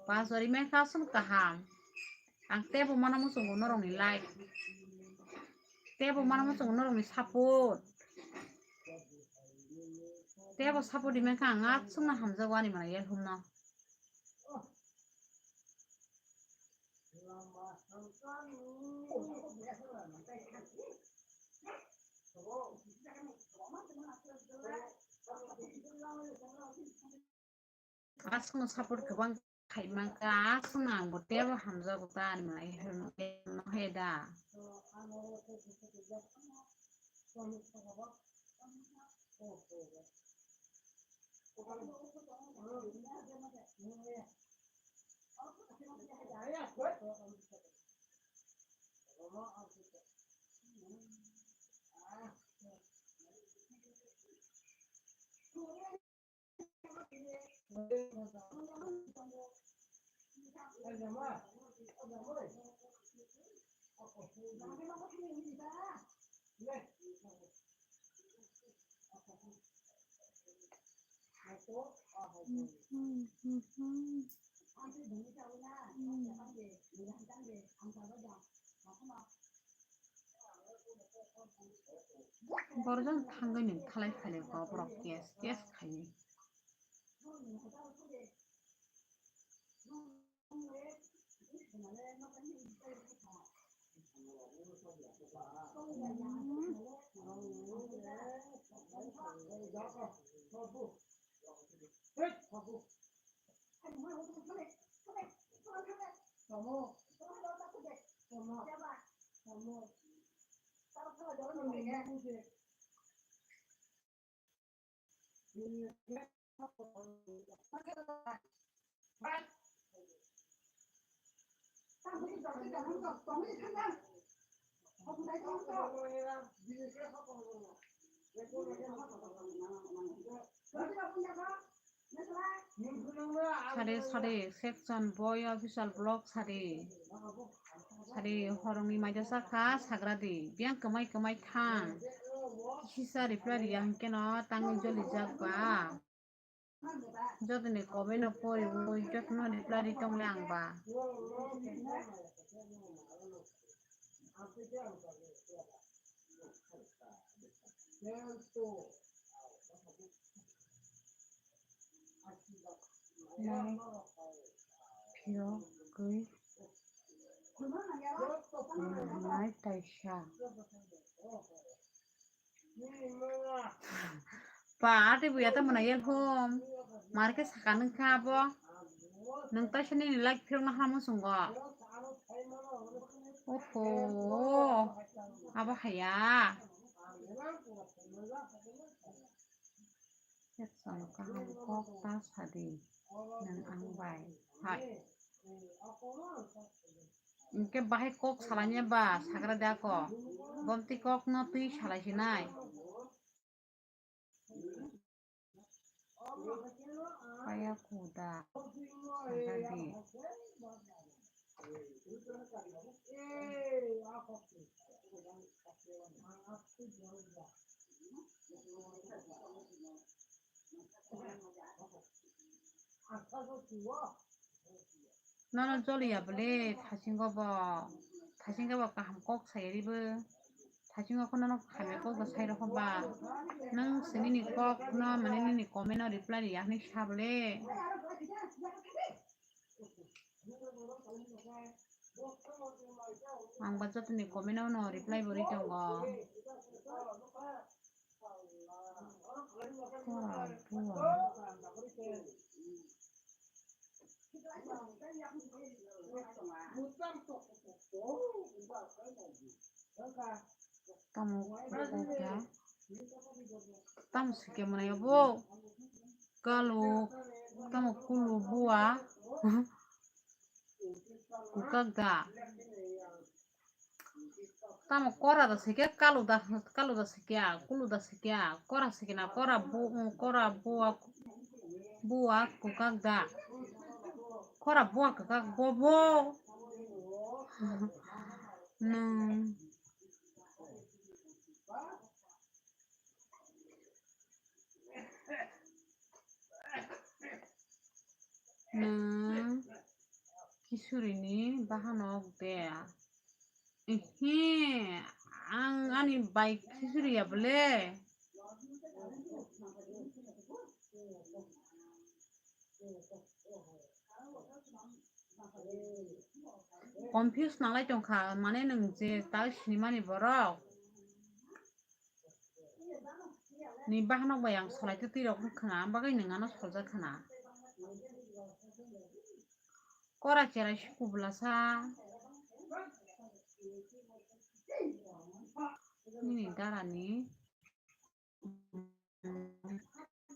Pas bar rwi mankha aswk kaham. Ang tebo mana muchungo norokni like. Tebo mana muchungo norokni support. Tebo support rwi mankha ang aswkno hamjago ani mwnai yel humno. Aswkno support kwbang khaimangkha, aswkno angbo teibo hamjago ta ani mwnai heno he da. Borok jang thangwi nung thalai phailai kok borok kes kes khai. Sade sade section boy official blog sade. Sade horongni maida sakha sagradi. Biyang kwmai kwmai thang. Kisa reply riya hwnkhe no tangwi joli jak ba. Jotoni comment no poriwi jotno reply ri tongle ang ba. Nai phiyokgwi nai taisa. Pa, ati buya ta mwnai yel hom. Mar khe saka nung kha abo. Nung taisa nini like phirok na hamo sungo. Oho. Abo haya. Section kaham kok ta sadi. Nung ang bai. Hai. Hwnkhe bahai kok salai ya ba, sagra de ako. Bomti kok no twi salai sinai. Kaya kuda. Sagra di. Nono joliya bole, thasingo bo, thasingo bo kaham kok sayaribo, thasingo khe nono hamya kok bo sai rokho ba, nwng sini ni kok no mane nini comment no reply riya hwnwi sa bole. Ang ba jotoni comment no reply bo ri tongo. Kora bua. Tamo kok da. Tamo sikhe mwnai bo. Kalu, tamo kulu bua. Kukak da. Tamo kora da sikhe, kalu da, kalu da sikhe, kulu da sikhe, kora sikhe na, kora bu, kora bua, bua kukak da. Kora bua kukak bo bo. Nwng. Nwng kisurini bahanok de? Ehe, ang ani bai kisuri ya bole. Confuse nalai tongkha, mane nwng je ta sinimani borok ni bahanok bai ang solai twi rok wngkha, bagwi nwng ano soljak khna. Kora cherai si kubla sa nini dara ni.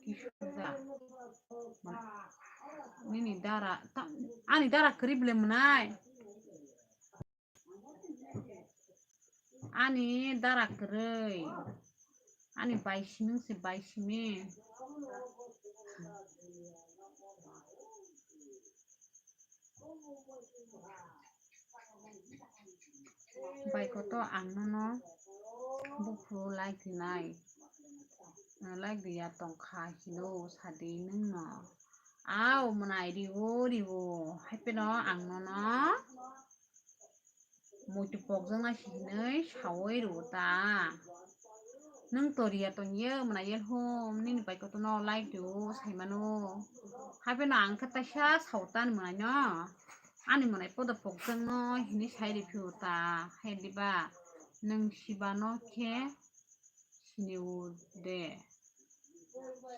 Kisuda. Nini dara, ta-, ani dara kwrwi bwle mwnai. Ani dara kwrwi. Ani bai siming se bai siming. Bai koto ang nono buphuru like rinai, like riya tongkha hino sadi nwngno. Au mwnai riwo riwo haipeno ang nono muitu pokjaknai si hinwi sawi rwo ta. Nwng to riya tongye mwnai yel hum nini bai kotono like riwo saimano. Haipeno ang khe taisa sawi tani mwnaino. Ani mwnai podo pokjakno hinwi sai riphiu ta, hai diba? Nwng sibano khe siniu de.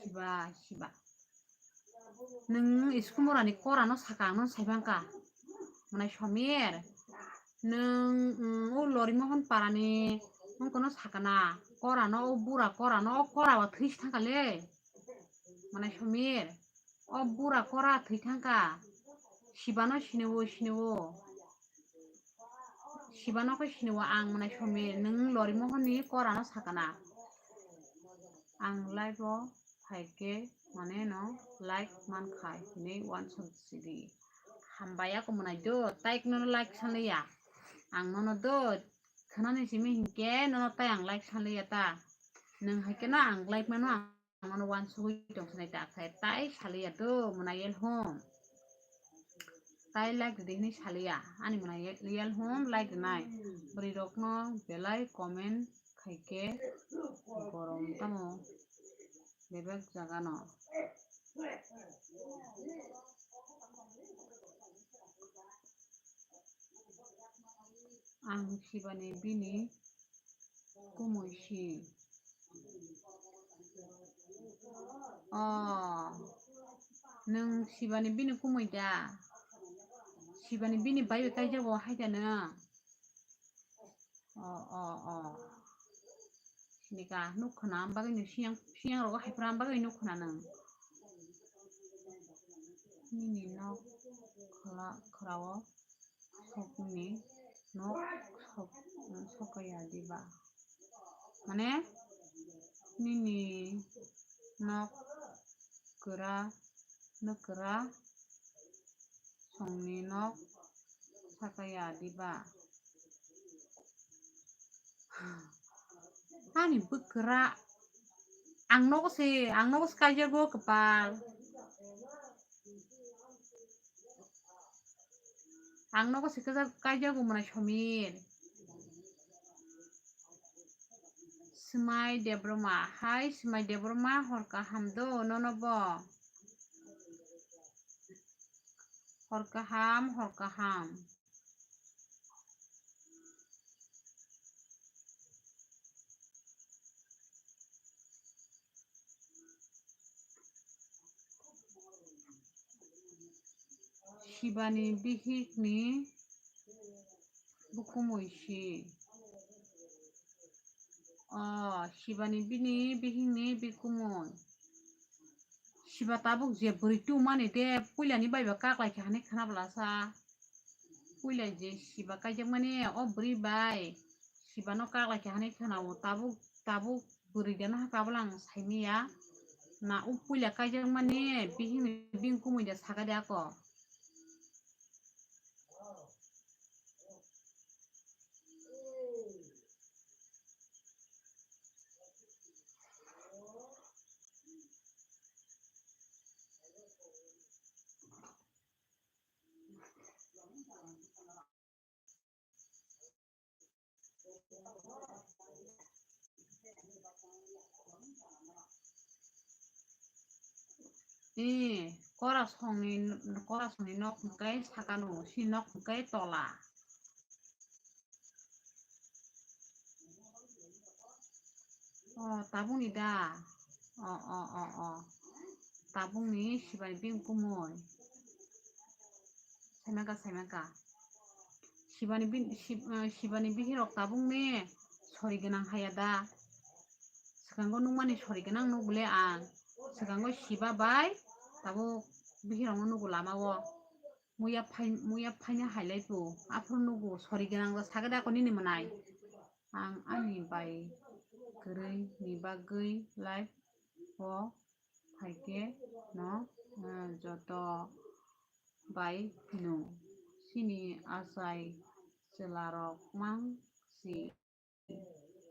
Siba, siba. Nwng iskumorani korano saka ang nw saibangkha. Mwnai Somir. Nwng, mm, o Lorimohon parani wngkono sakana. Korano, o bura korano, o kora ba thwisi thangkha le. Mwnai Somir. O bura kora thwi thangkha. Sibano siniwo, siniwo. Sibano khe siniwo ang mwnai Somir, nwng Lorimohon ni kora no sakana. Ang live o phaikhe mane no like mankha hinwi uansuk sidi. Hambai ako mwnai do, tai nono like sanliya. Ang nono do, khwnani simi hinkhe nono tai ang like sanliya ta. Nwng hai kheno ang like mano ang. Ang nono uansugwi tongsinai ta khe tai saliya do mwnai Elhom. Tai like rwdi hinwi saliya. Ani mwnai Elhom like rwnai. Bwrwi rokno belai comment khaikhe gorom tamo bebak jagano. Ang sibani bini kumui si. Oh, nwng sibani bini kumui da? Sibani bini bai bai kaijago hai da nwng? Oh, oh, oh. Sinika nuk khna am bagwi nwng siyang, siyang rogo hai phra am bagwi nuk khna nwng. Nini nok khla-, khorao sokni nok sok-, sokaya diba? Mane nini nok kwra, nok kwra songni nok sakaya diba? Ani bwkra. Ang nogo se, ang nogo se kaijago kwpal. Ang nogo se kaijago mwnai Somir. Swmai Debbarma, hai Swmai Debbarma, hor kaham do nono bo. Hor kaham, hor kaham. Sibani bihikni bukumui si. Oh, sibani bini bihikni bikumui. Siba tabuk je bwrwi tubumani de puilani bai ba kaklai khe hani khwna bwlasa. Puila je siba kaijakmani o bwrwi bai sibano kaklai khe hani khwna o tabuk, tabuk bwrwi de nahaka bwla ang saimanya. Na o puila kaijakmani bihikni bini kumui de saka de ako. Ee, kora songni, kora songni nok hwnkhe sakano, si nok hwnkhe tola. Oh, tabukni da? Oh, oh, oh, oh. Tabukni sibani bini kumui. Saimaka, saimaka. Sibani bin-, sib-, eh, sibani bihirok tabukni sori gwnang haya da? Swkango nukmani sori gwnang nukle ang. Swkango siba bai tabuk bihirokno nugo lama o. Muya phai-, muya phaina hailai bo. Aphuru nugo sori gwnang da sagada ako nini mwnai. Ang ani bai kwrwi ni bagwi live o phaikhe no, eh, joto bai phino. Chini achai chwlarok mang si.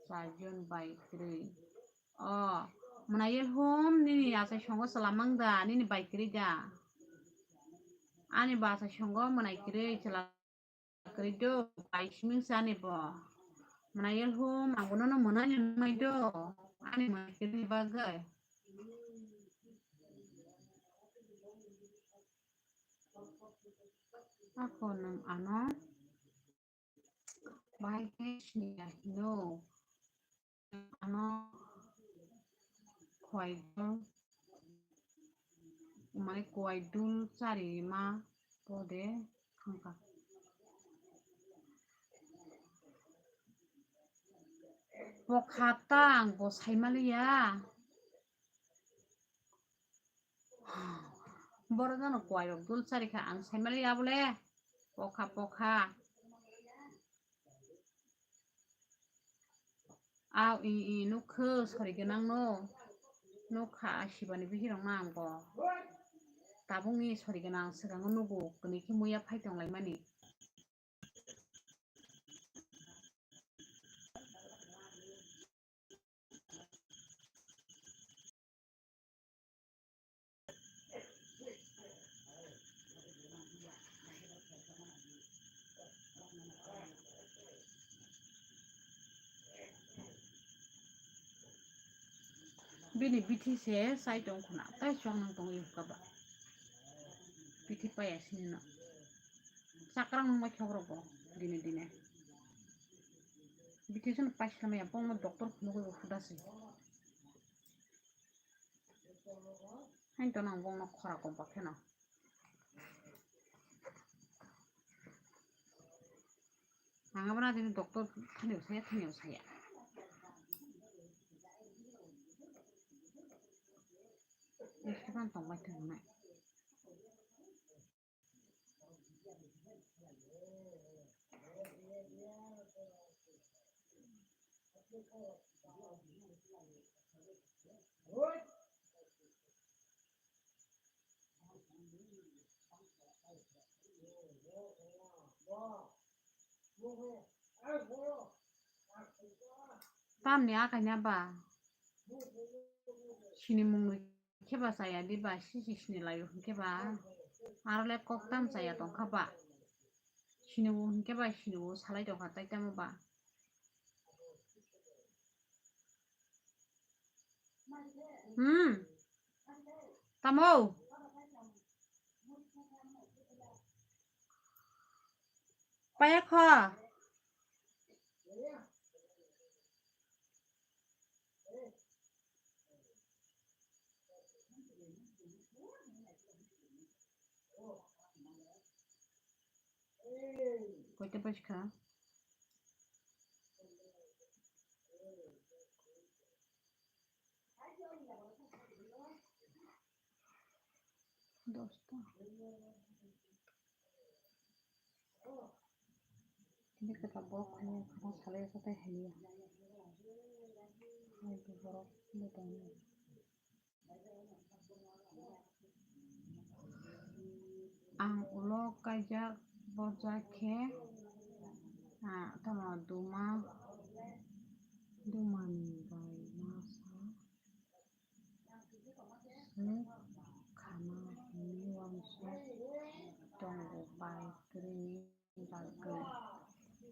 Charjon bai kwrwi. O, mwnai Elhom nini achai songo chwla mang da, nini bai kwrwi da? Ani bo achai songo mwnai kwrwi chwla kwrwi do, bai siming se ani bo. Mwnai Elhom, ang bono no mwnani nangmai do, ani mwnai kwrwi ni bagwi. Ako nwng ano bahai khe siniya hino. Ano kuai dul, mane kuai dul chari ma pode thangkha. Bokha ta ang bo saimaliya. Borok jano kuai rok dul chari kha ang saimaliya bole. Bokha, bokha. Aw, i, i, nukho, sori gwnang no. Nukha, a sibani bihirok no ang bo. Tabuk ni sori gwnang, swkango nugo, kwnwi khe muya phai tong laimani. Bini bithi se sai tong khuna, tai chwng nang tong yukha ba. Bithi paya sini no. Chakrang nang mai khok rok bo dine dine. Bithi se no paisla maya, bongno doctor phunuk huda se. Hain to nang bongno khora kom pa kheno. Ang abo na dini doctor thani usaya, thani usaya. Restaurant tong bai thang nai. Tamni akaina ba? Sini mungwi khe ba chaya di ba, sisi sini laio hinkhe ba? Aro le kok tam chaya tongkha ba? Sini o hinkhe ba, sini o salai tongkha tai tamo ba? Hmm. Tamo? Paya kho. Koita bajkha? Dosta. Ini kita bok hanya karena salah satu hanya. Hai, borok ini tanya. Ang ulo kaijak borjak khe, ah, tamo duma, dumani bai masa se khana hwnwi uansuk tongo bai kwrwini.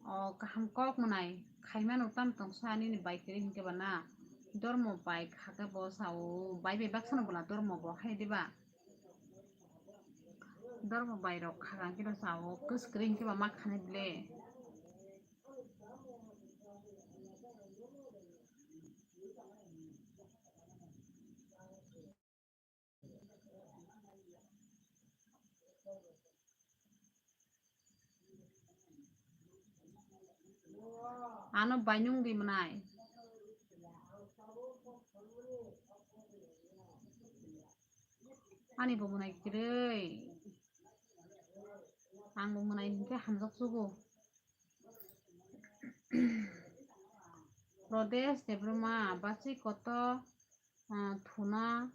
O kaham kok mwnai khaimano tam tongsa nini bai kwrwi hinkhe ba na dormo bai khakhe bo sao bai bai baksano bola dormo bo hai diba dormo bai rok khakang khe sao kwswk kwrwi hinkhe ba ma khani bile. Ano bainung di mwnai. Ani bo mwnai kwrwi. Ang bo mwnai hinkhe hamjak sugo. Pradesh Debbarma bachwi koto, ah, thuna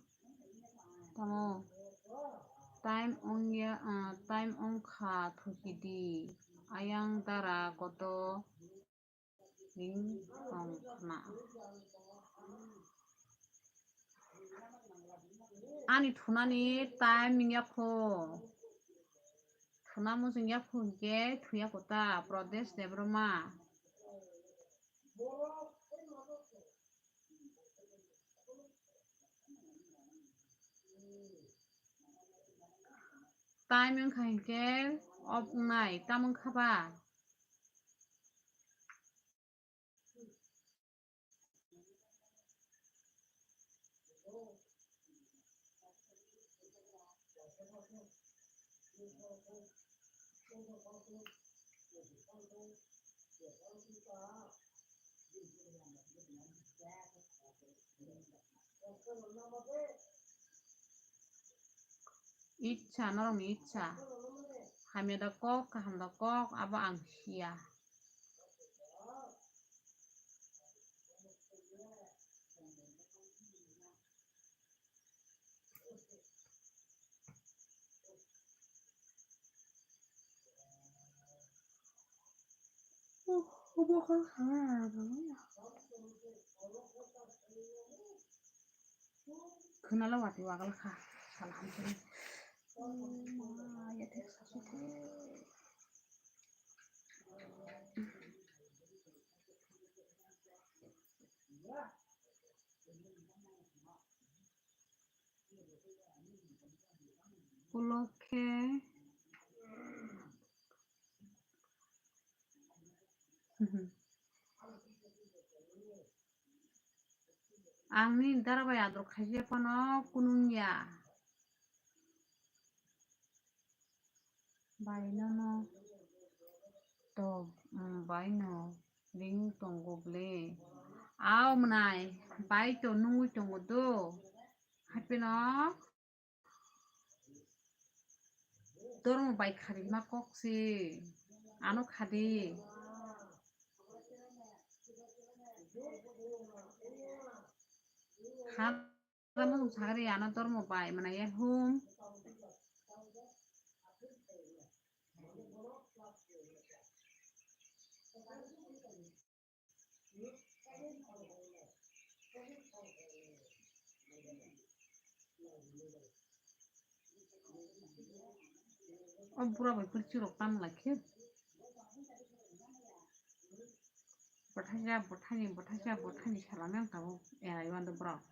tamo time ongya, ah, time ongkha thuki di ayang dara koto ring tong khna. Ani thunani time wngya kho. Thuna muchung ya phun khe thuya kota Pradesh Debbarma. Time wngkha hinkhe off wngnai, tamo wngkha ba? Icha, norokni icha. Hamya da kok, kaham da kok, abo ang siya. Khwnalo watwi wagal kha, sal hamsini. Ma, ya thek sasu thek. Ulo khe ang nini dara bai ador khaisa phano kunung ya. Bai nono to, mm, bai no ring tongo ble. Aw mwnai, bai to nungwi tongo do. Happy no? Dormo bai khari ma kok si. Ano khadi. Kha Tamo chwng sagri ano dormo bai mwnai ya hum. O bura bai kwrwi chwrok tam lai khe. Bwthaisa bwthani, bwthaisa bwthani salame wng tabuk erai mando borok.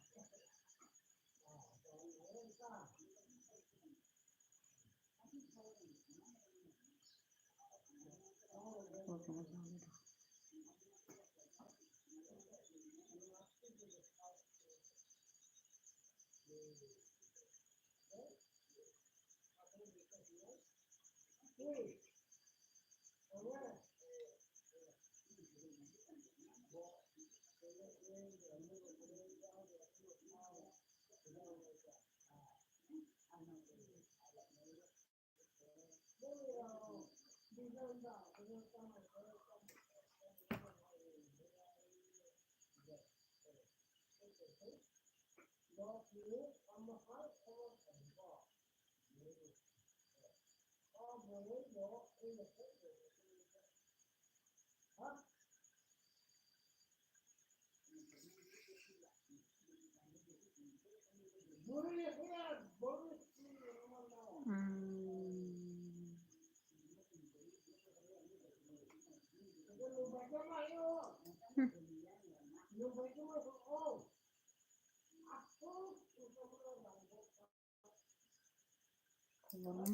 Khobor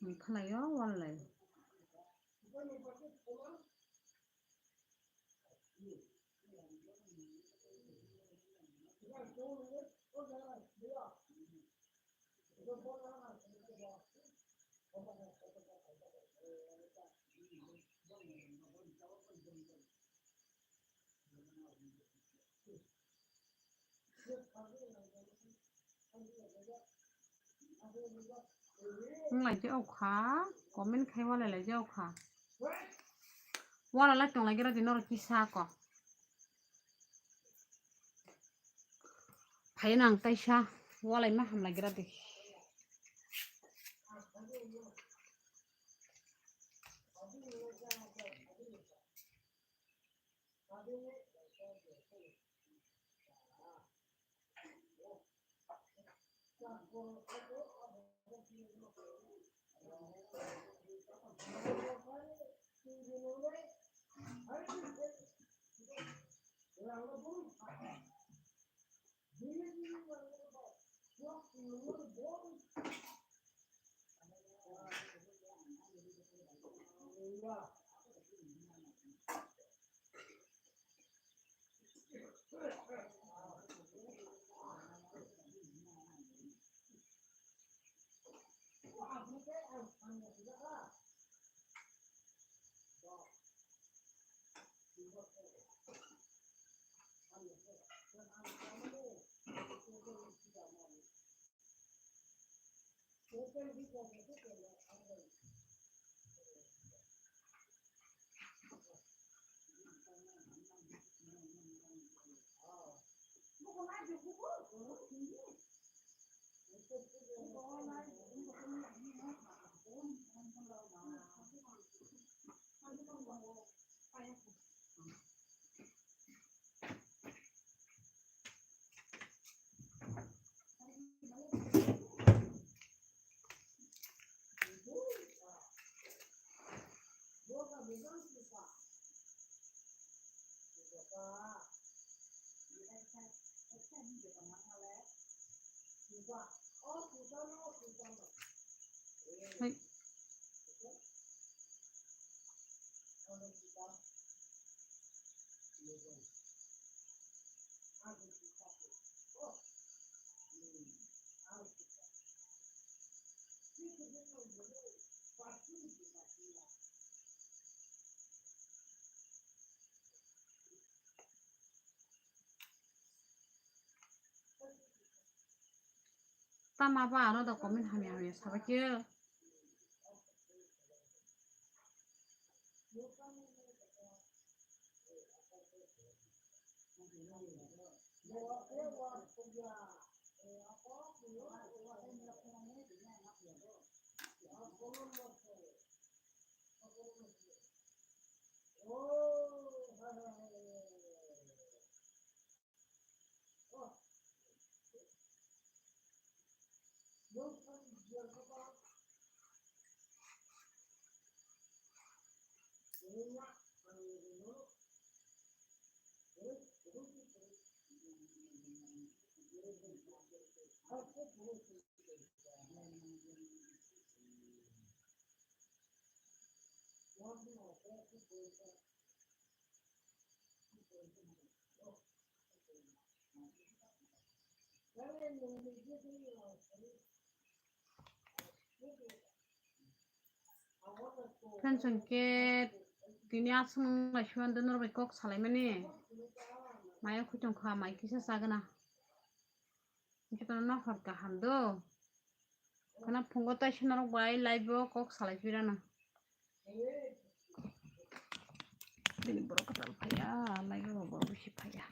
wng khlaio walai. Wng lai jao kha, comment khai walai lai jao kha. Wala lai tong lai gira di norok kisa ko. Phai nang taisa walai ma ham lai gira di. Hai. Tama ba ano da comment hamya hamya sabai khe. Friends, hwnkhe tini aswk nang lai sui mano norok bai kok salaimani. Maya khutong kha, mai kisa chagwna. Jotono nohor kaham do. Khana phungo taisa norok bai live o kok salai pirana. Bini borok kwtal phaiya, live o borok bisi phaiya.